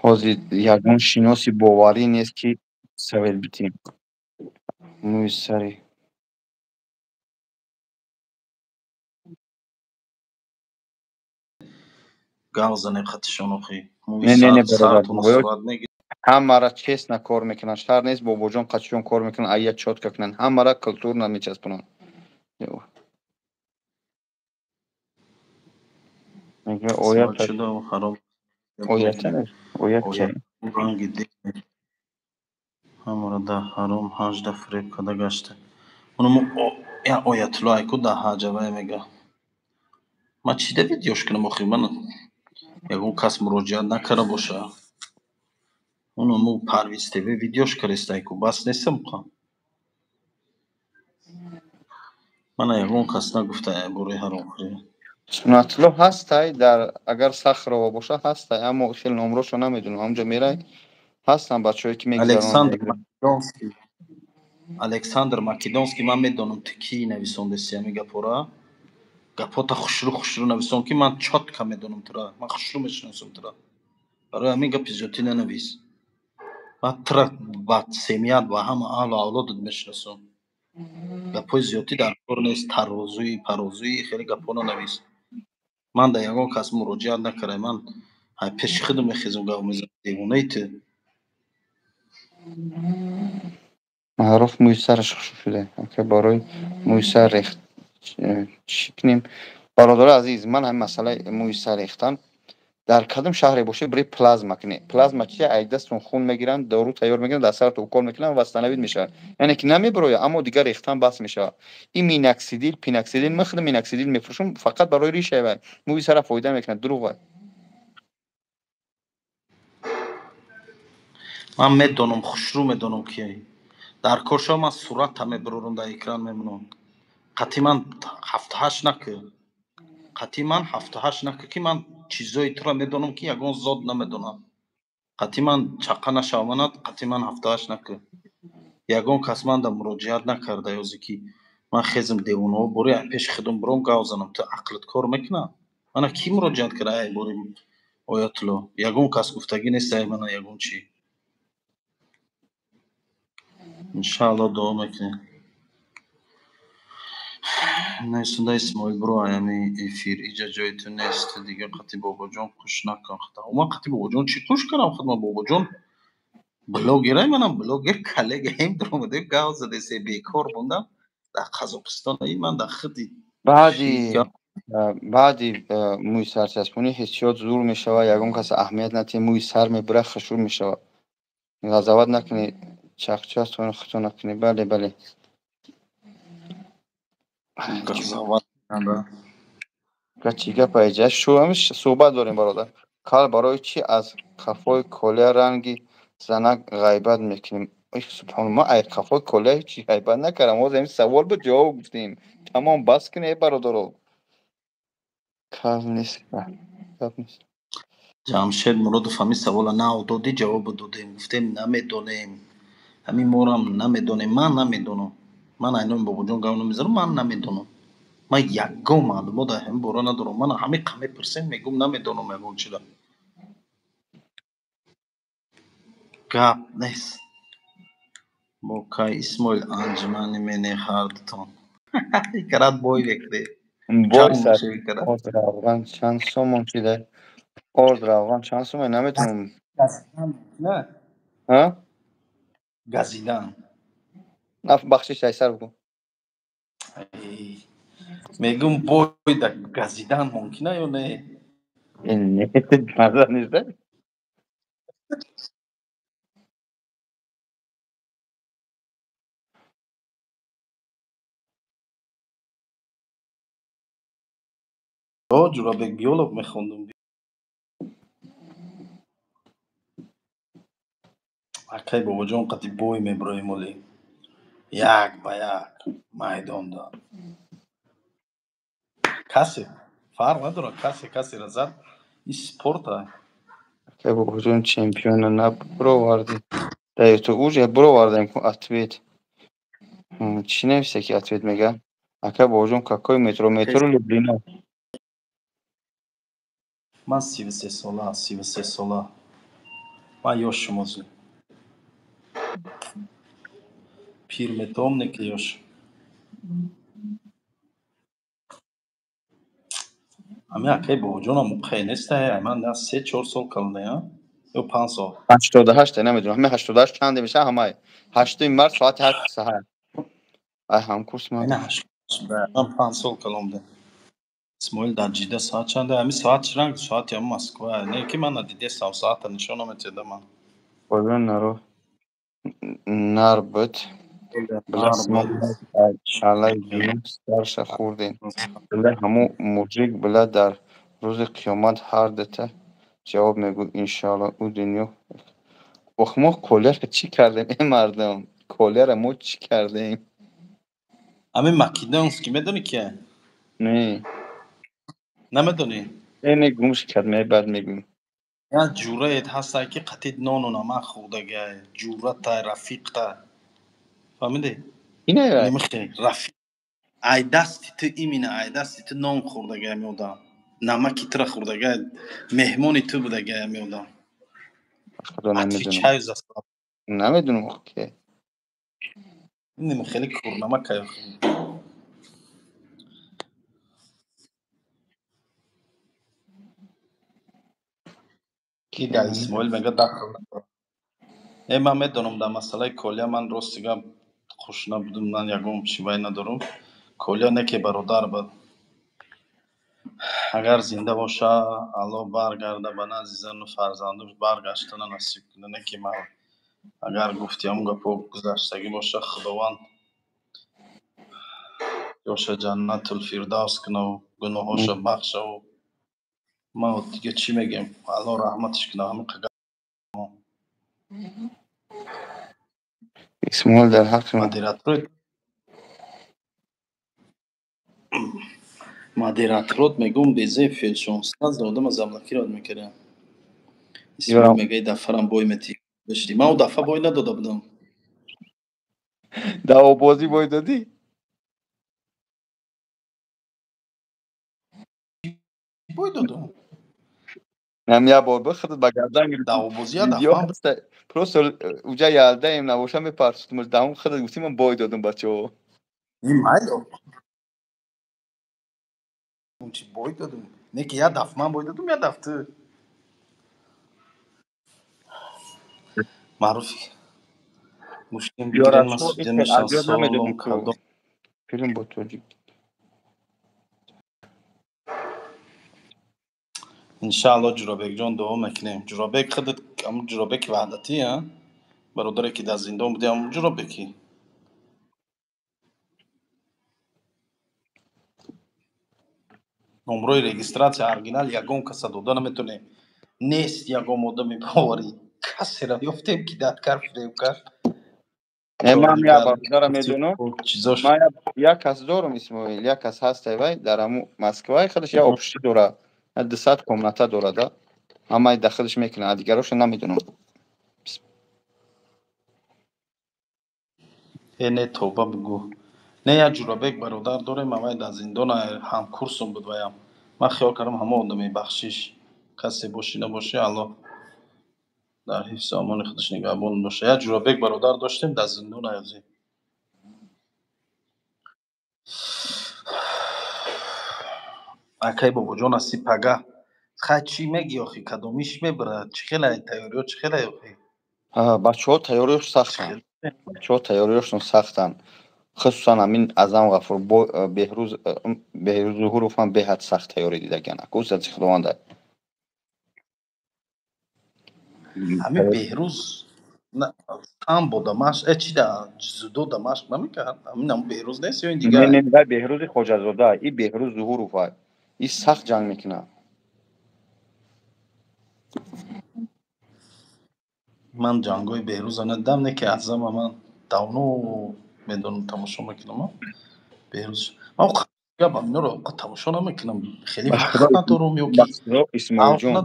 Ҳозир ягон шиноси боварӣ нест ки совет битем. Мӯи сари Гав занем хатишон охи. Мӯи Не, не, не, сар бародар, сартона бояд сурат мегирад. ҳамаро честно кор мекунанд. Шар нест, бобоҷон қачон кор мекунанд, ая чётко кунанд. Ҳамаро культурно мечаспонанд. Мега оят Қисмат шуда хароб оят оят оят ранги дил ҳамаро дар ҳаром ҳажда фиреб карда гашта. Унмо я оятулло айку дар ҳаҷа вай мега. Ман чида видеош кунам охи, ман ягон кас муроҷиат накарда боша. Унмо Парвиз ТВ видеош кардаист айку, бас нестам қа. Мана ягон кас нагуфта бораи ҳаромхӯрӣ. Сунатулло ҳастай, дар агар Сахарова боша ҳастай, аммо хеле номрошо намедонам. Ҳамҷо мерай ҳастанд бачаҳое ки мегузаронанд. Александр Македонский. Александр Македонский, ман медонам ту кӣ нависондеси ҳамин гапора. Гапота хушрӯ хушрӯ нависон, ки ман чётко медонам тура. Ман хушрӯ мешиносам тура. Барои ҳамин гапи зиёдтӣ нанавис. Ман тура ба семьят, ба ҳама аҳлу авлодат мешиносам. Гапҳои зиёдтӣ дар кор нест. Тарозуи парозуи хеле гапҳо нанавис. Ман дар ягон кас муроҷиат накардам. Ман пеши худам мехезам, гап мезанам. Девонаи ту. Маъруф мӯи сараш хушк шуда. Ака, барои мӯи сар рехт чӣ кунем? Бародари азиз, ман ҳамин масъалаи мӯи сар рехтан, дар кадом шаҳре бошед, биред плазма кунед. Плазма чия? Ай дастон хун мегиранд, дору тайёр мекунанд, дар сарат укол мекунанд, восстановить мешавад. Яъне ки намебирояд, аммо дигар рехтан бас мешавад. Ин миноксидил, пиноксидил, ман худам миноксидил мефурӯшам, фақат барои ришаи вай. Мӯи сара фоида мекунад, дурӯғ вай. Ман медонам, хушрӯ медонам ки дар кор шава, ман сурата мебурорам, дар экран мемонам. Қатъи ман 7-8 накӣ. Қатъи ман 7-8 накӣ, ки ман чизои тура медонам, ки ягон зод намедонам. Қатъи ман чақа нашаванад, қатъи ман 7-8 накӣ. Ягон кас манда муроҷиат накарда, ёзе ки ман хезм девонаҳо бори пеши худам буром гав занам. Ту ақлат кор мекунад? Мана кӣ муроҷиат карда ай бори Оятулло? Ягон кас гуфтагӣ нест ай мана ягон чӣ. Иншаалло дуо мекунем. Нависонда Исмоил, биро аями эфир, иҷа ҷои ту нест. Дига қати Бобоҷон қуш накун. Ман қати Бобоҷон чӣ қуш кардам? Худ ман Бобоҷон блогерай, манам блогер, коллегаем, дуромадем, гав задесе, бекор мондам дар Қазоқистон. Ман дар худи Баъди мӯи сарчаспонӣ ҳиссиёт зур мешавад, ягон кас аҳамият натиҳед, мӯи сар мебурад, хушрӯ мешавад. Ғазават накунед, чақчаатонро хато накунед. Бале, бале. Чӣ гап айҷа? Суҳбат дорем, бародар. Кал барои чӣ аз қафои колия ранги занак ғайбат мекунем? Субҳон, ма ай қафои колия ҳеҷ ғайбат накардам. Ҳозир ҳамин савол буд, ҷавоб гуфтем. Тамом, бас кунед, бародаро. Кал нест, гап нест. Ҷамшед Муродов ҳамин савола нав додӣ, ҷавобо додем. Гуфтем намедонем. Ҳамин морам намедонем. Ман намедонам. Ман айноми Бобоҷон гап намезанам, ман намедонам. Ман ягон маълумот дар ҳамин бора надорам. Ман ҳамин қа мепурсем, мегӯм намедонам ягон чиза. Гап нест. Бо кай Исмоил анҷумани мене ҳардутон. Икарат бой мекунед. Бой сар. Орд равған чанд сомон шуда? Орд равған чанд сомон? Наметавонам. Не? Ҳа? Газидан. Бахшиш, айсар бигӯ. Мегӯм бой да газидан мумкина ё не? Не, маза нест. Ҷурабек биолог мехондум. Акай Бобоҷон қати бой мебироем оли. Як ба як майдонда. Касе фарқ надорад, касе касеро зад, ин спорт а. Акай Бобоҷон чемпиона набуровардӣ. Дар ютуб уже буровардем ку ответ. Чӣ нависта ки ответ мега? Акай Бобоҷон, какой метро? Метро Люблино. Ман 33 сола, 33 сола. Ман ёш шумозӣ. Пир метавом, не ки ёш. Ҳамин акаи Бобоҷонам муққае неста, ман на 3-4 сол калоная ё 5 сол. 88, намедонам. Ҳамин 88 чанде мешавад ҳамай? 8-уми март соати 8 саҳар. Ай ҳамкурс ман. Ман 5 сол калон будам. Исмоил, дар Ҷида соат чанда? Ҳамин соат чӣ ранг? Соати ҳамин Москва. Не ки ман надидестам, соата нишон наметиҳада ман. Поён наро нар буд. Алай сарша хӯрдем. Била ҳамун мужик, била дар рӯзи қиёмат ҳар дута ҷавоб мегӯ, иншоалло. Ӯ дунё. Ох, мо колияро чӣ кардем, э мардум? Колияро мо чӣ кардем? Ҳамин Македонский медонӣ кия? Не. Намедонӣ? Не, гумш кард, баъд мегӯем. Як ҷурает ҳастае, ки қатид нону намак хӯрдагай, ҷурата, рафиқта. Фаҳмидӣ? Ине рафиқ. Ай дасти ту имина, ай дасти ту нон хӯрдагай меодам. Намаки тура хӯрдагай, меҳмони ту будагай меодам. Отвечаю за слова. Намедонам ки. Инем хеле курнамакай. Ки да Исмоил мега дахл надорам. Ман медонам дар масъалаи Колия ман рости гап хуш набудам, ман ягон шивай надорам. Колия не ки бародар бад. Агар зинда боша, Аллоҳ баргарда ба назди зану фарзандуш баргаштана насиб кунад. Не ки ман агар гуфти ҳамон гапҳо гузаштагӣ боша, Худованд ёша ҷаннатул фирдавс кунаву гуноҳоша бахшаву. Ман дига чӣ мегӯям? Аллоҳ раҳматиш кунад. Ҳамин қадар. Исмоил дар ҳаққи модераторот мегӯм безе фелшонсаз одама заблокировать мекардам. Исмоил мега дафарам бой мети. Ман у дафа бой надода будам. Дар обозӣ бой додӣ? Бой додам. Нам як бор худат ба гардан гирифтӣ. Дар обозӣ як дафа. Просто уҷа ялдаем набоша мепарсудам. Даҳум худат гуфтӣ ман бой додам бачаҳо. Майли. Чи бой додам? Не ки як даф ман бой додам, як даф ту. Маъруфи. Мушкин бигирен ман судя мешавам. Солом кардом. Филм бо тоҷик. Иншаалло Ҷурабекҷон дуо мекунем. Ҷурабек худат ҳамун Ҷурабеки ваҳдатӣ, а? Бародаре ки дар зиндон буди ҳамун Ҷурабекӣ. Номрои регистратсия оригинал ягон каса дода наметонем. Нест ягон одами боварӣ. Касеро ёфтем ки даткар фиреб кард. Ман як бародарам медонам. Ман як кас дорам Исмоил, як кас ҳастай вай дар ҳамун Москвай худаш як общий дорад. 200 комната дорад, ҳамаи дахлш мекунад, дигароша намедонам. Не тоба бугӯ. Не як Ҷурабек бародар дорем, авай дар зиндон ҳамкурсум буд ваям. Ман хиёл кардам ҳама одами бахшиш. Касе бошӣ набошӣ, Аллоҳ дар ҳифзу амони худаш нигаҳбон боша. Як Ҷурабек бародар доштем дар зиндон аёзи. Акай бобоҷон ҳасти пага. Хай чӣ мегӣ охи? Кадомиш мебарад? Чӣ хелай тайёриҳо чӣ хелай охи? Бачаҳо тайёриҳош сахтанд. Бачаҳо тайёриҳошон сахтанд. Хусусан ҳамин Азам Ғафур, Беҳрӯз Зуҳуров ҳам беҳад сахт тайёрӣ дидаган. Акӯзати Худованда. Ҳамин Беҳрӯз самбо да машқ, чӣ да дзюдо да машқ намекард? Ҳамин ҳам Беҳрӯз нест ё ин дигар? Не, не, Беҳрӯзи Хоҷазода, и Беҳрӯз Зуҳуров и сахт ҷанг мекунад. Ман ҷангҳои Беҳрӯза надидам, не ки Азама ман давно медонам, тамошо мекунам. Беҳрӯз ман гапам инро тамошо намекунам, хеле вақт надорам ё ки Исмоилҷон.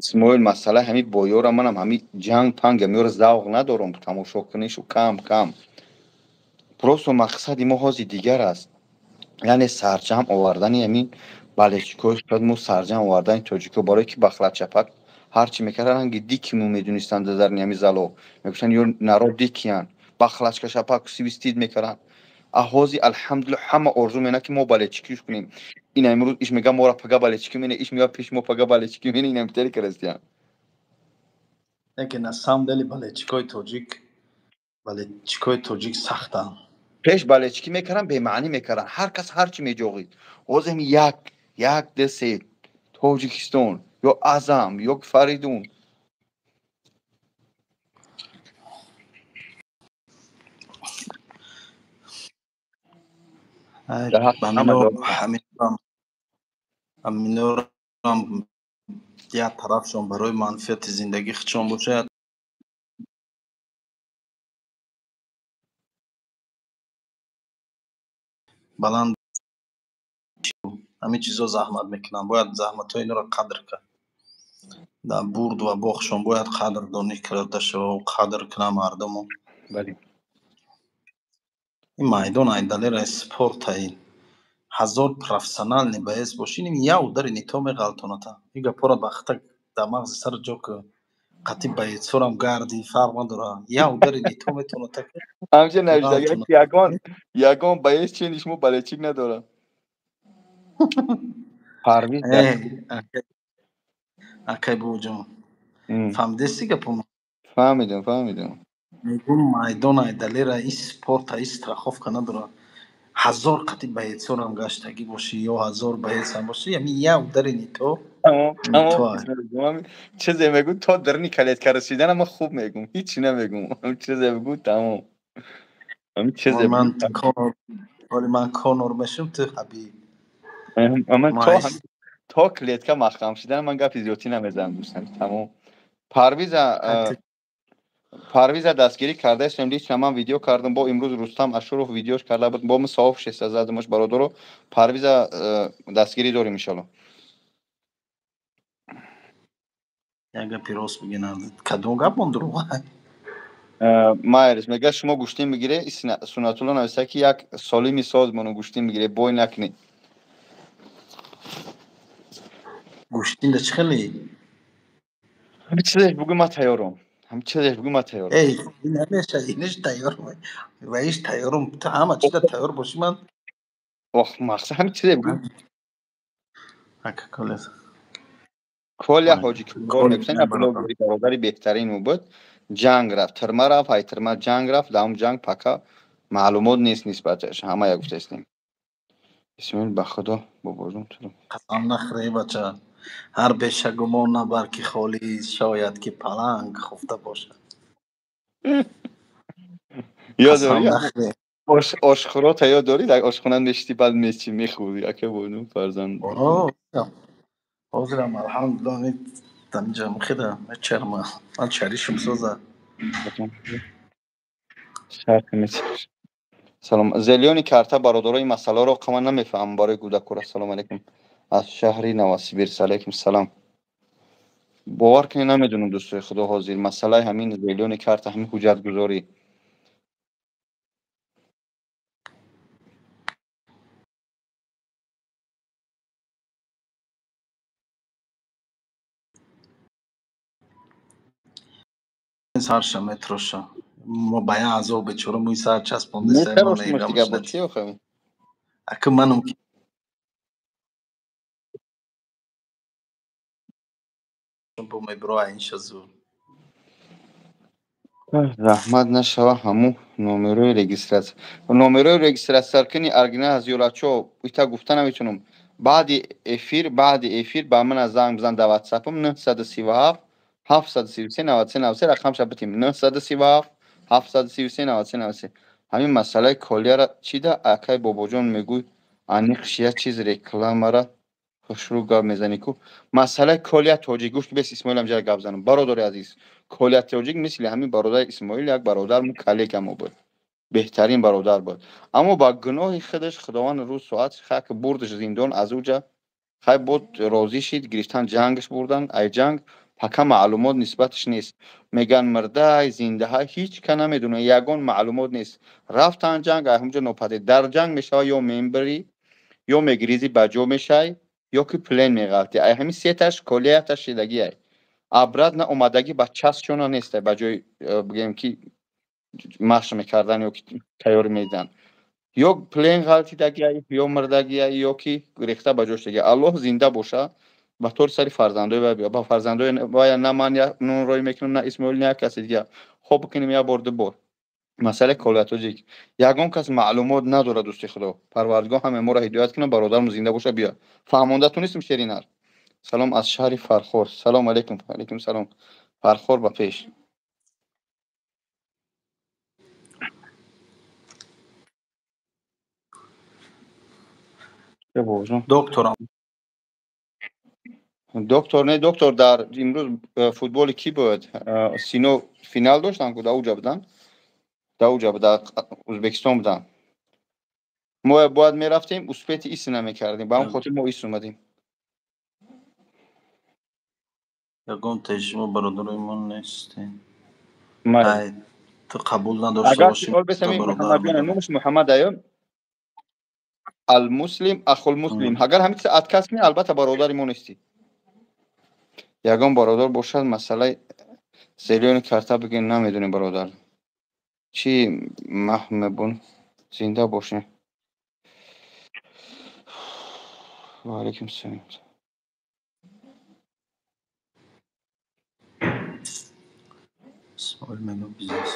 Исмоил, масъала ҳамин боёра манам ҳамин ҷанг панг амёра завқ надорам тамошо кунишу кам кам. Просто мақсади мо ҳозир дигар аст. Яъне сарҷамъ овардани ҳамин балечикҳо, шояд мо сарҷамъ овардани тоҷикҳо, барое ки бахлатчапак ҳарчи мекарданд, ранги дики мо медонистанд дар ҳамин зало. Мегуфтанд ё народ дикиянд, бахлачка шапак свистид мекарданд. Ҳозир алҳамдулилла ҳама орзу менад ки мо балечикиш кунем. Ин имрӯз иш мега мора пага балечики мене, иш мега пеш мо пага балечики мене, ин амтери карастиян. Лекин на самом деле балечикои тоҷик сахтанд. Пеш балечики мекарданд, бемаънӣ мекарданд. Ҳар кас ҳар чӣ меҷоғид. Ҳозир як, як, ду, се Тоҷикистон ё Азам ё Фаридун. Ҳаминорам як тарафшон барои манфиати зиндагӣ худшон бошад, баланд ҳамин чизо заҳмат мекунанд. Бояд заҳматҳои инро қадр кард. Дар бурд ва бохшон бояд қадрдонӣ карда шава, қадр кунанд мардуму. Бале. Ин майдон айдалера спорта ин. Ҳазор профессиональный боец бошӣ, ин як удари не то меғалтоната. Ин гапҳоро бахта дар мағзи сар ҷо кун. Қатъи боецҳорам гарди, фарқ надора. Як удари не то метавоната ки ҳамча навиштага ки ягон боец чени шумо болельщик надора. Парвиз акай бобоҷон, фаҳмидести гапомо? Фаҳмидам, фаҳмидам. Мегӯм майдон айдалера ин спорта, ин страховка надора. Ҳазор қатъи боецҳорам гаштагӣ бошӣ ё ҳазор боецам бошӣ, ҳамин як удари не то. Чизе мегӯ то дарни клетка расиданам ман хуб мегӯм, ҳичи намегӯм. Чизе бигӯ тамом. Чизе ман ман Конор мешум, ту Ҳабиб. Ман то клетка маҳкам шидан ман гапи зиёдтӣ намезанам дӯстам. Тамом. Парвиза дастгирӣ кардаистем, лично ман видео кардам, бо имрӯз Рустам Ашуров видеош карда буд, бо мусоҳиб шеста задамаш бародаро. Парвиза дастгирӣ дорем иншалло. Як гапи рост бигӯ, кадом гап он дурӯғ? Майрис мегӯяд шумо гӯштин бигире, Сунатулло нависта ки як солими созмону гӯштин бигире, бой накунӣ. Гӯштин да чӣ хеле? Ҳамин чизеш бугӯ ман тайёрам. Ҳамин чизеш бугӯ ман тайёрам. Эй, ин ҳамеша иниш тайёр ва иш тайёрам. Ту ҳама чизда тайёр бошӣ ман. Ох, мақсад ҳамин чизе бугӯ. Ака колес. Коля Ҳоҷи Кумрон мегуфтанд, блогери бародари беҳтарин ӯ буд. Ҷанг рафт, тирма рафт, ҳай тирма ҷанг рафт, дар он ҷанг пака маълумот нест нисбаташ. Ҳама як гуфтаистем. Исмоил ба худо бобоҷон туро. Қасам нахӯре бача. Ҳар бешагумон набар ки холист, шояд ки паланг хуфта бошад. Ёд дорӣ? Ошхӯрота ёд дорӣ? Дар ошхона мешти баъд мечи мехӯрдӣ. Ака бобоҷон фарзанд. Ҳозирам алҳамдулиллоҳ дамҷа мхида мечарма. Ман чаришум соза. Салом. Зелёни карта бародарои масъаларо қама намефаҳмам барои кӯдакора. Салом алейкум. Аз шаҳри Новосибирск. Алейкум салом. Бовар кунед намедонам дӯстои худо ҳозир масъалаи ҳамин зелёни карта, ҳамин ҳуҷҷатгузорӣ. Сарша метроша. Мо ба як азоб бечора мӯи сар часпонда. Ака манум бо мебро инша зур. Раҳмат нашава ҳаму номерои регистратсия. Номерои регистратсия кини оригинал аз ёрачо ита гуфта наметунам. Баъди эфир ба ман занг бизан дар WhatsApp-ам 937 733 93 93 рақамша битим 937 733 93 93. Ҳамин масъалаи колияра чӣ да акай бобоҷон мегӯй аниқш як чиз рекламара хушрӯ гап мезанӣ ку. Масъалаи колия тоҷик гӯш бес Исмоилам ҷара гап занам. Бародари азиз, колия тоҷик мисли ҳамин бародари Исмоил як бародарму коллегамо буд. Беҳтарин бародар буд. Аммо ба гуноҳи худаш Худованд рӯз соат хак бурдаш зиндон аз уҷа хай буд розӣ шид, гирифтан ҷангаш бурдан, ай ҷанг ҳака маълумот нисбаташ нест. Меган мирдай, зиндаҳай, ҳеҷ ка намедонад, ягон маълумот нест. Рафтан ҷанг, ай ҳамҷо нопадид. Дар ҷанг мешава ё мембирӣ, ё мегиризӣ ба ҷо мешай, ё ки плен меғалтӣ. Ай ҳамин сеташ колияташ шидагиай. Обратно омадагӣ ба частшона нест, ба ҷои бигем ки машқ мекардан ё ки тайёрӣ медидан. Ё плен ғалтидагиай, ё мирдагиай, ё ки рехта ба ҷо шудагиай. Аллоҳ зинда боша, ба тори сари фарзандои вай биё. Ба фарзандои вай на ман нон рой мекунам, на Исмоил, на як каси дигар. Хоб бикунем як бор, ду бор. Масъалаи колия тоҷик. Ягон кас маълумот надорад дӯсти худо. Парвардигор ҳама моро ҳидоят кунад, бародарам зинда боша биё. Фаҳмонда тунистем Шеринар. Салом аз шаҳри Фархор. Салом алейкум. Алейкум салом. Фархор ба пеш. Докторам. Доктор не, доктор дар имрӯз футболи кӣ буд? Сино финал доштан ку дар уҷа будан? Дар уҷа буд, дар Ӯзбекистон будан. Мо бояд мерафтем, успети ис намекардем. Ба ҳамон хотир мо ис омадем. Ягон таи шумо бародарои мо нестем. Ту қабул надошта бошӣ. Номаш Муҳаммад аю. Алмуслим ахулмуслим. Агар ҳамин чиз отказ кунӣ, албатта бародари мо нестӣ. Ягон бародар бошад, масъалаи зелёни карта бигӯем, намедонем бародар. Чӣ маҳ мебун? Зинда бошем. Ва алайкум салом. Исмоил мегӯ бизнес.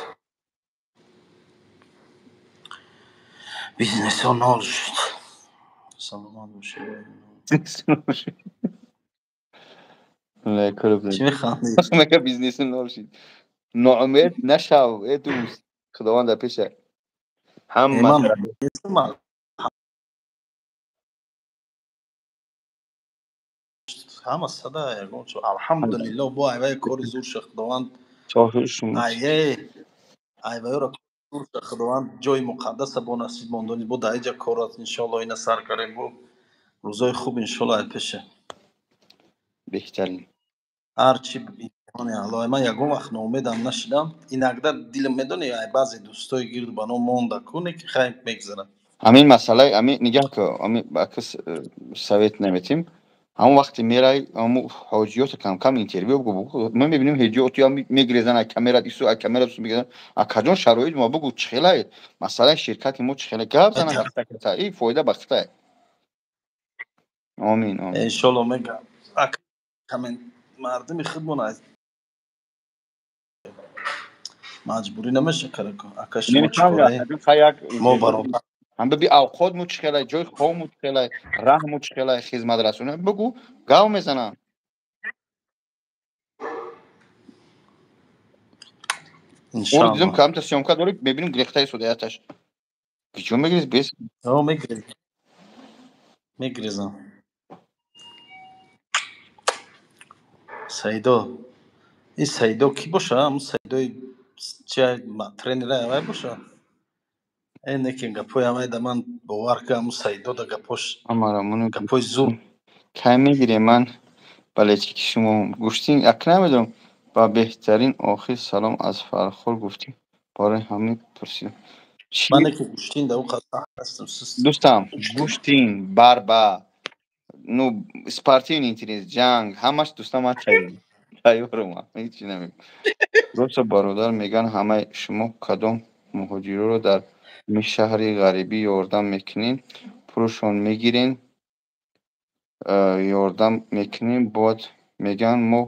Бизнесо нол шуд. Саломат бошед. Чӣ механдӣ? Мега бизнесо нол шуд. Ноумед нашав, э дӯст. Худованд дар пеша. Ҳама ҳама сада ягон чо. Алҳамдулиллоҳ, бо айваи кори зур шуд Худованд. Айваёро зур шуд Худованд, ҷои муқаддаса бо насиб мондони, бо дар иҷа кор аст, иншоаллоҳ ина сар кардем, бо рӯзои хуб иншоаллоҳ ай пеша. Беҳтарин. Ҳар чи имтиҳони Аллоҳ, ман ягон вақт ноумедам нашидам. Инакда дилам медони, ай баъзе дӯстои гирду ба ном монда куне ки хайр мегзарад. Ҳамин масъалаи ҳамин нигаҳ ку, ҳамин ба кас совет наметим. Ҳамон вақте мерай, ҳамон ҳоҷиёто кам-кам интервю бугу. Мо мебинем ҳеҷиёто я мегирезан, ай камера ису, ай камера ису мегирезан. А каҷон шароит мо бугу чӣ хелай? Масъалаи ширкати мо чӣ хелай? Гап занан ката-ката. И фоида ба хитай. Омин, омин. Иншоаллоҳ мегам. Коммент мардуми худмон аз маҷбурӣ намеша карако. Ака шумо чӣ кора? Мо баробар. Ҳам биби авқот мо чӣ хелай, ҷои хоб мо чӣ хелай, раҳ мо чӣ хелай, хизматрасонӣ бугу, гав мезанам. Иншоаллоҳ. Дидам камта съёмка дорӣ, мебинем гирехтаи судаяташ. Киҷо мегирез бес? О, мегирез. Мегирезам. Саидо. Ин Саидо кӣ боша? Ҳамун Саидои чи тренера авай боша? Э, неки гапои авай да ман бовар ка ҳамун Саидо да гапош. Гапои зур. Кай мегирем ман балечи ки шумо гуштин, ак намедонам. Ба беҳтарин охир салом аз Фархор гуфтем. Барои ҳамин пурсидам. Ман неки гуштин да ӯ қасам ҳастам. Дӯстам, гуштин, барба, ну, спортивный интерес, ҷанг, ҳамаш дӯстам ман тайёрам, ҳеҷ намегӯям. Просто бародар мегӯянд ҳамаи шумо кадом муҳоҷироро дар шаҳри ғарибӣ ёрдам мекунед, пулшон мегирен, ёрдам мекунем, бояд мегӯянд мо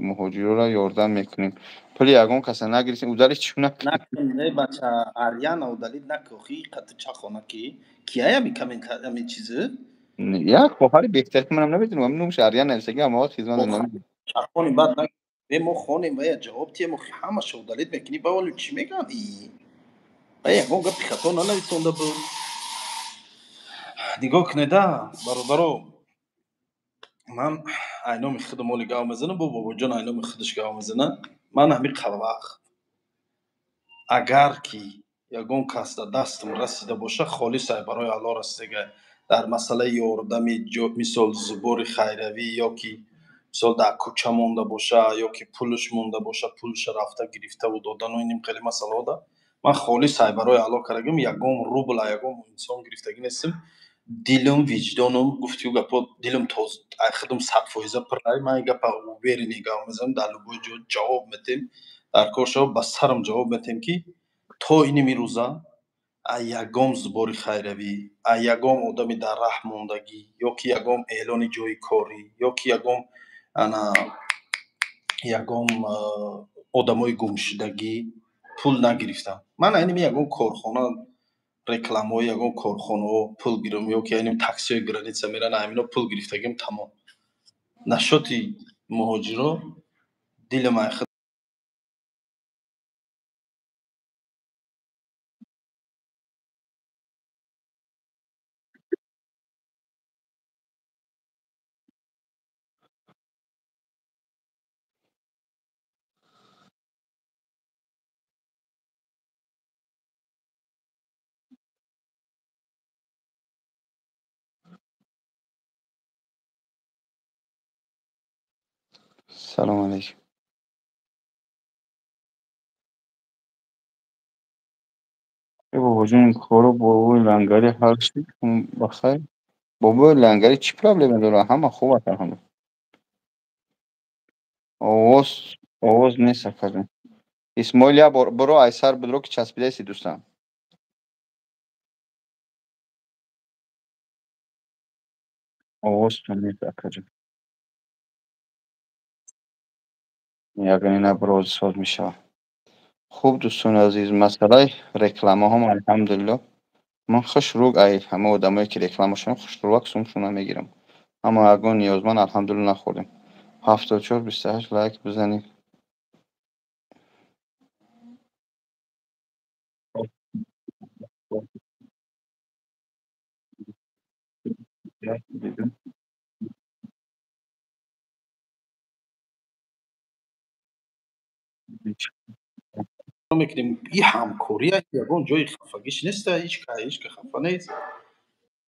муҳоҷироро ёрдам мекунем. Пули ягон каса нагирифтем, удалить чӣ накунем? Накун, не бача, Арьяна удалить накун, хи қати чахона ки. Кияй ами коммент ами чизи? Як хоҳари беҳтарин манам намедонам, номаш Арьян нависаги, ама вақт хизмат намедонам. Чахони бад накун. Мо хонем ва я ҷавоб тием, охи ҳамаша удалить мекунӣ, ба вале чӣ мегӯянд? Ва ягон гапи хато нанависонда буд. Нигоҳ кунеда, бародаро, ман айноми худам оли гав мезанам, бо бобоҷон айноми худаш гав мезанад. Ман ҳамин вақт агар ки ягон кас дар дастам расида боша, холис ай барои Аллоҳ расидага. Дар масъалаи ёрдами мисол зубори хайравӣ ё ки мисол дар кӯча монда боша, ё ки пулш монда боша, пулша рафта гирифтаву додану иним хеле масъалаҳо да ман холис ай барои Аллоҳ кардагим, ягон рубл ягон инсон гирифтагӣ нестим. Дилам, виҷдонам, гуфтию гапо, дилам тоз, ай худам 100% пирай. Ман ин гапа уверенный гап мезанам, дар любой ҷо ҷавоб метем, дар кор шава ба сарам ҷавоб метем ки то иними рӯза ай ягон зубори хайравӣ, ай ягон одами дар раҳ мондагӣ, ё ки ягон эълони ҷои корӣ, ё ки ягон ана ягон одамои гумшудагӣ пул нагирифтам. Ман айними ягон корхона рекламаҳои ягон корхонаҳо пул гирам, ё ки айним таксиҳои граница меран, ҳамино пул гирифтагим, тамом. Нашоти муҳоҷиро дилам ай худ Салом алейкум. Бобоҷон, коро бобои лангари ҳал шуд? Бахайр. Бобои лангари чӣ проблема дорад? Ҳама хуб аст, алҳамдулилла. Овоз нест, акаҷон. Исмоил, як бор биро айсар бидро, ки часпидаеси, дӯстам. Овозтон нест, акаҷон. Ягони набро соз мешавад. Хуб, дӯстони азиз, масъалаи рекламаҳом, алҳамдулилло, ман хушрӯ ай ҳама одамое ки рекламашон хушрӯак сумшона мегирам. Аммо ягон ниёзманд, алҳамдулилло, нахӯрдем. 74 28 лайк бизанед. Мекунем, и ҳамкория, ягон ҷои хафагиш неста, ҳеч ка ҳеч ка хафа нест.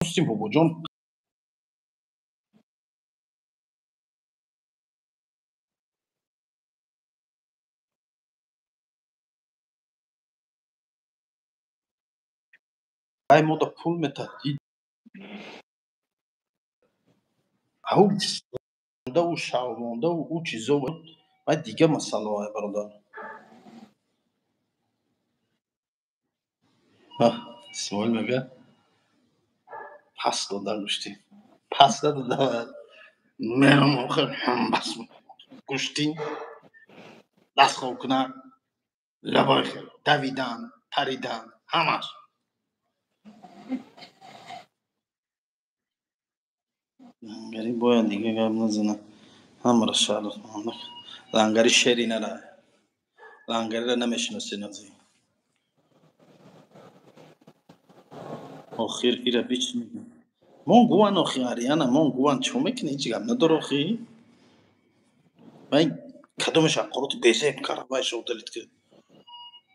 Мустим бобоҷон, ай мода пул метад, ау шавмондаву ӯ чизо вай дига масъалаҳое, бародар. Исмоил мега, пас дода гӯштӣ, пас надода мерам, охир бас гӯштӣ даст хоб кунад, лабои хел давидан, паридан, ҳамаш. Лангари бояд дига гап назана, ҳамаро шаҳр. Лангари шери нара, лангариро намешиноси, нази охир ира бич мон гуван, охи ариана мон гуван, чо мекунӣ? Ҳеҷ гап надор, охи вай кадомеш аққороти безеб кара, вай шо удалить ки,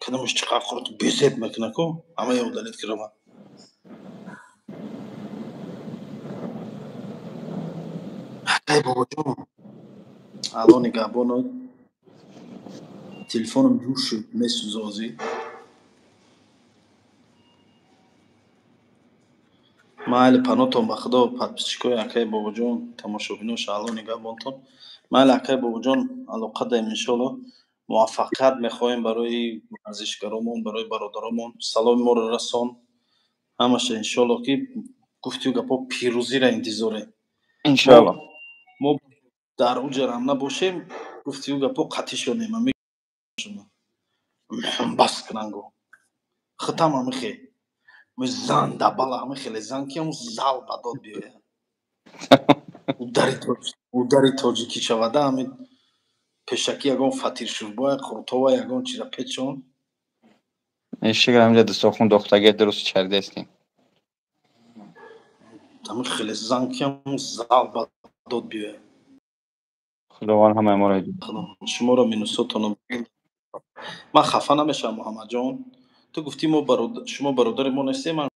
кадомеш чиқа аққороти безеб мекуна ку, ҳамаи удалить кирама. Ай бобоҷон, алло нигаҳбоно, телефоном ҷур шуд, месӯза озӣ. Майли, панотон ба худо, подписчикои акаи бобоҷон, тамошобинош, алло нигаҳбонтон. Майли, акаи бобоҷон, алоқа даем, иншоалло. Муваффақият мехоҳем барои варзишгаромон, барои бародаромон. Саломи моро расон ҳамаша, иншоалло, ки гуфтию гапҳо, пирӯзиро интизорем. Иншоалло. Мо дар уҷарам набошем, гуфтию гапҳо, қатишонем, бас кунангу хитам ҳамихе зан дабала, ҳами хеле зан ки ҳам зал ба дод биёяд, удари тоҷикӣ шавада, ҳами пешакӣ ягон фатиршурбоя, қуртова, ягон чиза печон. Шикр, ҳамҷа дастохун дохтаге дуруст чардаистем. Ҳами хеле зан ки ҳам зал ба дод биёяд. Худованд ҳамаи моро. Шуморо минусотоно ман хафа намешавам. Муҳаммадҷон, ту гуфтӣ, мо шумо бародари мо нестем, ман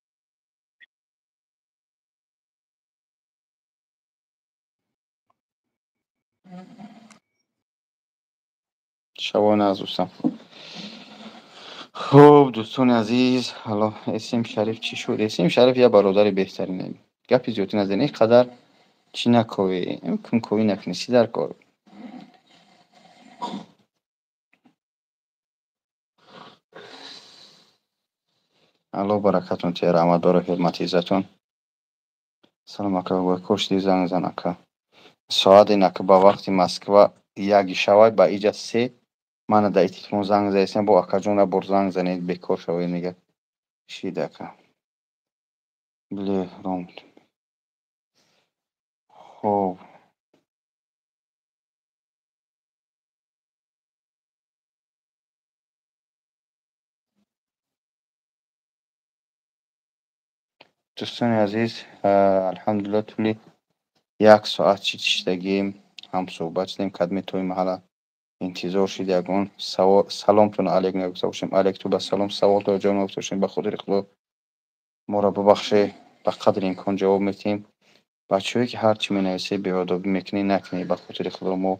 Шабона аз дӯстам. Хуб, дӯстони азиз, ҳало Эсим Шариф чӣ шуд? Эсим Шариф як бародари беҳтарин. Гапи зиёдтӣ назанед, ин қадар чӣ наковӣ, кунковӣ накунӣ, чӣ дар кор? Алло баракатон тия, раҳмат барои ҳурмати иззатон. Салом, ака, кошди занг зан, ака. Соат ин, ака, ба вақти Москва яки шавад, ба иҷа се. Мана дар телефон занг заесем, бо акаҷон бор занг занед, бекор шавед, мега. Шид, ака. Бле, ром. Хоб. Дӯстони азиз, алҳамдулилла, тӯли як соат чӣ шидагим, ҳамсӯҳбат шудем, кадме тои маҳалла интизор шид, ягон савол, саломтон алейк нагуфта бошем, алейкту ба салом, саволтон ҷавоб нагуфта бошем, ба хотири худо моро бубахшед, ба қадри имкон ҷавоб медиҳем. Бачаҳое ки ҳар чӣ менависед, беодобӣ мекунед, накунед, ба хотири худо, мо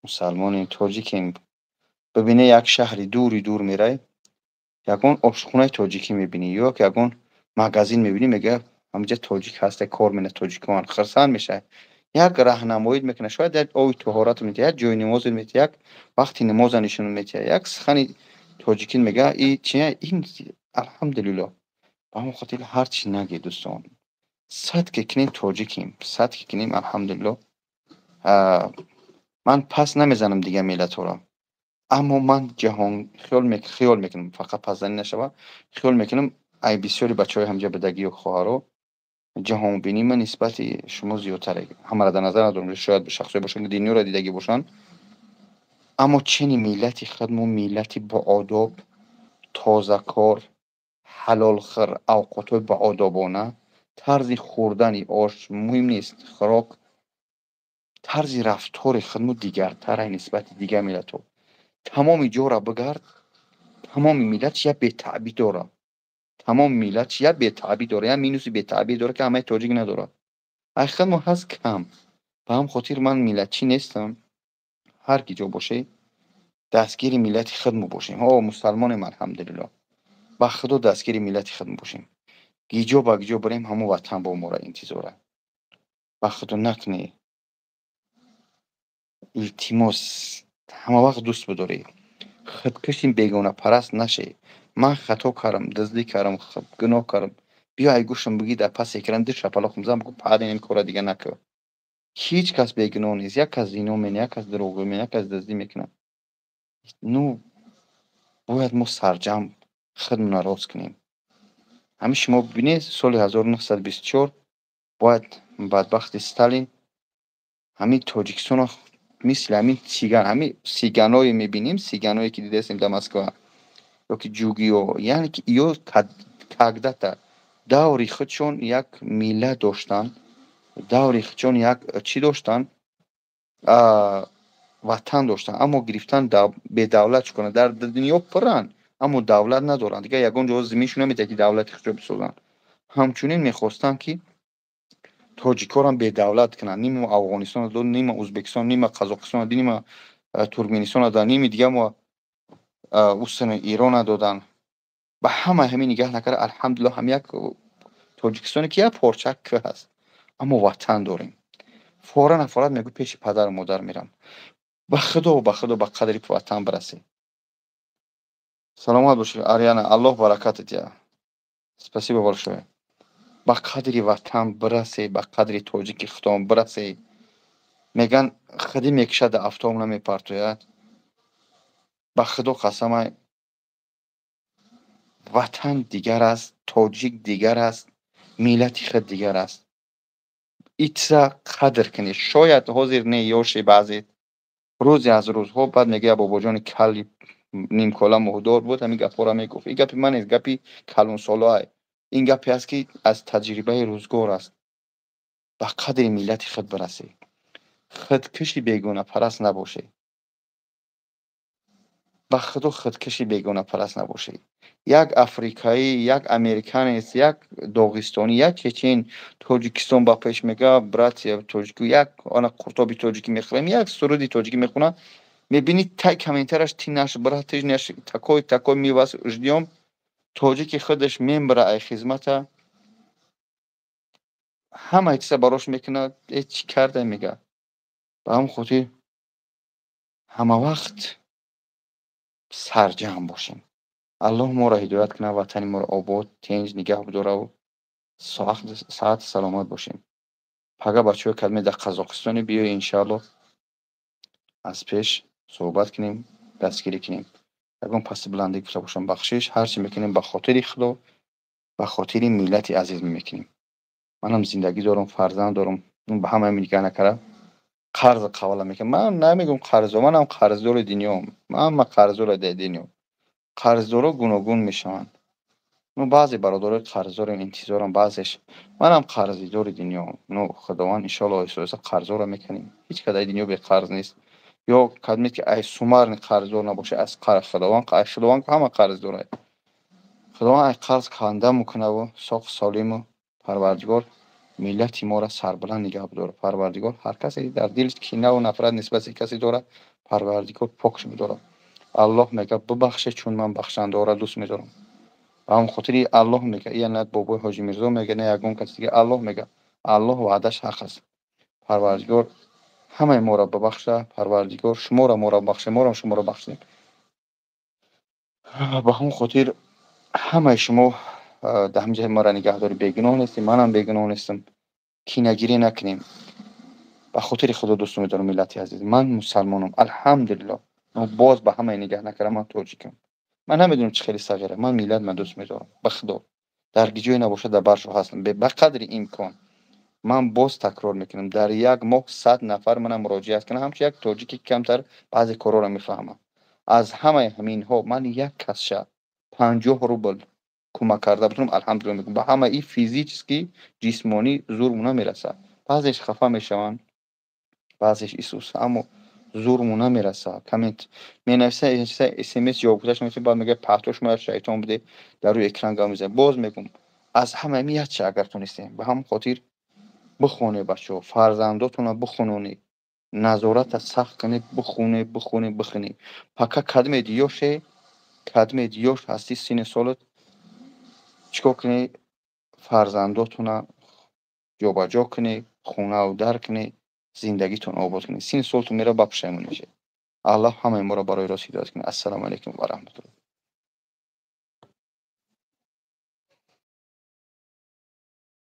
мусалмонем, тоҷикем. Бибине, як шаҳри дури дур мерай. Ягон ошхонаи тоҷикӣ мебинӣ ё ки ягон магазин мебинӣ, мегӯяд, ҳаминҷа тоҷик ҳаста, кор менад, тоҷикон, хурсанд мешавад. Як раҳнамоӣ мекунад, шояд як оби тоҳорат метиҳад, як ҷои намозат метиҳад, як вақти намоза нишон метиҳад, як сухани тоҷикӣ мегӯяд, и чи ин, алҳамдулиллоҳ. Ба ҳамон хотир ҳар чӣ нагӣ, дӯстон, сад ки кунем, тоҷикем, сад ки кунем, алҳамдулиллоҳ. Ман пас намезанам дигар миллатҳоро, аммо ман ҷаҳон хиёл мекунам, фақат пасзанӣ нашава, хиёл мекунам, ай бисёри бачаҳои ҳамҷа будагию хоҳаро, ҷаҳонбинии ман нисбати шумо зиёдтаре. Ҳамаро дар назар надорам, шояд шахсое бошанд, ки дунёро дидагӣ бошанд, аммо чини миллати худмо миллати боодоб, тозакор, ҳалолхӯр, авқотҳои боодобона, тарзи хӯрдани ош муҳим нест, хӯрок, тарзи рафтори худмо дигартара нисбати дигар миллатҳо. Тамоми ҷора бигард, тамоми миллат як бетаъбӣ дорад, тамоми миллат як бетаъбӣ дорад, як минуси бетаъбӣ дорад, ки ҳамаи тоҷик надорад. Ай худмо ҳаст кам. Ба ҳам хотир ман миллатчӣ нестам. Ҳар ки ҷо боше, дастгири миллати худмо бошем. О, мусалмонем, алҳамдулиллоҳ. Ба Худо, дастгири миллати худмо бошем. Гиҷо ба гиҷо бирем, ҳамон ватан бо моро интизора. Ба Худо, накунӣ. Илтимос, ҳама вақт дӯст бидоред. Худкуши бегонапараст нашед. Ман хато кардам, дуздӣ кардам, гуноҳ кардам. Биё, ай гӯшам бигӣ, дар паси экран ду шапалоқам зан, бигӯ, баъд ин кора дига накун. Ҳеҷ кас бегуноҳ нест. Як кас зино менад, як кас дурӯғгӯӣ менад, як кас дуздӣ мекунад. Ну, бояд мо сарҷамъ худмонро рост кунем. Ҳамин шумо бибинед, соли 1924 бояд бадбахти Сталин ҳамин Тоҷикистонро мисли ҳамин цыган, ҳамин цыганое мебинем, цыганое ки дидаистем дар Москва ё ки ҷугиё, яъне ки ё когда-то даври худшон як миллат доштанд, даври худшон як чӣ доштанд, ватан доштанд, аммо гирифтан бедавлат кунанд. Дар дунё пурранд, аммо давлат надоранд. Дигар ягон ҷо зиминшон наметавад, ки давлати худро бисозанд. Ҳамчунин мехостанд, ки тоҷикҳоро бедавлат кунанд. Нима Афғонистон дод, нима Ӯзбекистон, нима Қазоқистон, нима Туркманистон доданд, ними дига мо устани Ирона доданд. Ба ҳама ҳамин нигаҳ накарда, алҳамдулиллоҳ, ҳам як Тоҷикистоне, ки як порча кӯҳ аст, аммо ватан дорем. Фора нафорат мегӯ, пеши падару модар мерам. Ба Худо, ба Худо, ба қадри ватан бирасед. Саломат бошед, Ариана, Аллоҳ баракатат диҳад. Спасибо большое. Ба қадри ватан бирасе, ба қадри тоҷики худон бирасе. Меган, худӣ мекушад, автом намепартояд. Ба Худо қасамай, ватан дигар аст, тоҷик дигар аст, миллати худ дигар аст. Итса қадр кунед. Шояд ҳозир не, ёше баъзе рӯзе аз рӯзҳо баъд мегӯяд, бобоҷони калли нимкола муҳдор буд, ҳамин гапҳоро мегуфт. Ин гапи ман нест, гапи калонсолоай. Ин гапе аст, ки аз таҷрибаи рӯзгор аст. Ба қадри миллати худ бирасед. Худкуши бегонапараст набошед. Ба Худо, худкуши бегонапараст набошед. Як африкаӣ, як американец, як доғистонӣ, як чечен Тоҷикистон ба пеш мега, братья тоҷику, як ана қуртоби тоҷикӣ мехӯрем, як суруди тоҷикӣ мехонад, мебинӣ, тай комментараш: «Ты наш брат, ты наш такой, такой, мы вас ждём». Тоҷики худаш мембара, ай хизмата ҳамаи чиза барош мекунад, э, чӣ карда, мега. Ба ҳамон хотир ҳамавақт сарҷамъ бошем. Аллоҳ моро ҳидоят кунад, ватани моро обод, тинҷ нигаҳ бидораву саҳату саломат бошем. Пага бачаҳои кадме дар Қазоқистоне, биёй, иншааллоҳ, аз пеш суҳбат кунем, дастгирӣ кунем. Ягон пасти баландӣ гуфта бошам, бахшиш. Ҳар чӣ мекунем, ба хотири Худо, ба хотири миллати азиз мекунем. Манам зиндагӣ дорам, фарзанд дорам. Ба ҳама нигаҳ накарда, қарз қавала мекунам. Ман намегӯм қарздор, манам қарздори дунём. Ҳама қарздора дар дунё. Қарздоро гуногун мешаванд. Ну, баъзе бародарои қарздорем, интизорам баъзеш. Манам қарздори дунё. Ну, Худованд, иншоалло, оҳиста оҳиста қарзҳоро мекунем. Ҳеҷ кас дар дунё беқарз нест. Ё кадме ки ай сумарни қарздор набошад, аз Худованд, ай Худованд ҳама қарздорад. Худованд ай қарз канда мекунаву соғ солиму. Парвардигор миллати моро сарбаланд нигаҳ бидорад. Парвардигор ҳар касе дар дил кинаву нафрат нисбати касе дорад, Парвардигор покш бидорад. Аллоҳ мега: «Бибахшед, чун ман бахшандаҳоро дӯст медорам». Ба ҳамон хотири Аллоҳ мега, ия на бобои Ҳоҷи Мирзо мега, на ягон каси дига, Аллоҳ мега. Аллоҳ ваъдаш ҳақ аст. Парвардигор ҳамаи моро бибахша, Парвардигор шуморо моро бахша, моро шуморо бахшем. Ба ҳамон хотир ҳамаи шумо дар ҳамин ҷай маро нигаҳ доред, бегуноҳ нестем, манам бегуноҳ нестам. Кинагирӣ накунем. Ба хотири Худо дӯст медорам, миллати азиз. Ман мусалмонам, алҳамдулиллоҳ. Боз ба ҳамаи нигаҳ накардам, ман тоҷикам. Ман намедонам, чӣ хеле сағира. Ман миллат ман дӯст медорам. Ба Худо. Дар ҷое набошад, дар баршо ҳастам. Ба қадри имкон. Ман боз такрор мекунам, дар як моҳ 100 нафар мана муроҷиат кунам, ҳамчун як тоҷики камтар баъзе корҳоро мефаҳмам. Аз ҳамаи ҳаминҳо ман як касша 50 рубл кӯмак карда бутунам, алҳамдулилла мегӯям. Ба ҳамаи физически, ҷисмонӣ зурму намерасад. Баъзеш хафа мешаванд, баъзеш исус, аммо зурму намерасад. Коммент менависа, смс ҷавоб гузашт, баъд мегӯяд: «Паҳто, шумо як шайтон буде, дар рӯи экран гап мезанед». Боз мегӯм, аз ҳама ҳамин якча агар тонистем. Ба ҳамон хотир бихонед, бачаҳо, фарзандотонро бихононед, назората сахт кунед, бихонед, бихонед, бихонед. Пока кадмед ёше, кадмед ёш ҳастӣ, синни солат, чӣ кор кунед? Фарзандотонро ҷобаҷо кунед, хонаву дар кунед, зиндагитон обод кунед. Синни солтон мера, ба пушаймон мешавед. Аллоҳ ҳамаи моро барои рост ҳидоят кунад. Ассалому алайкум ва раҳматуллоҳ.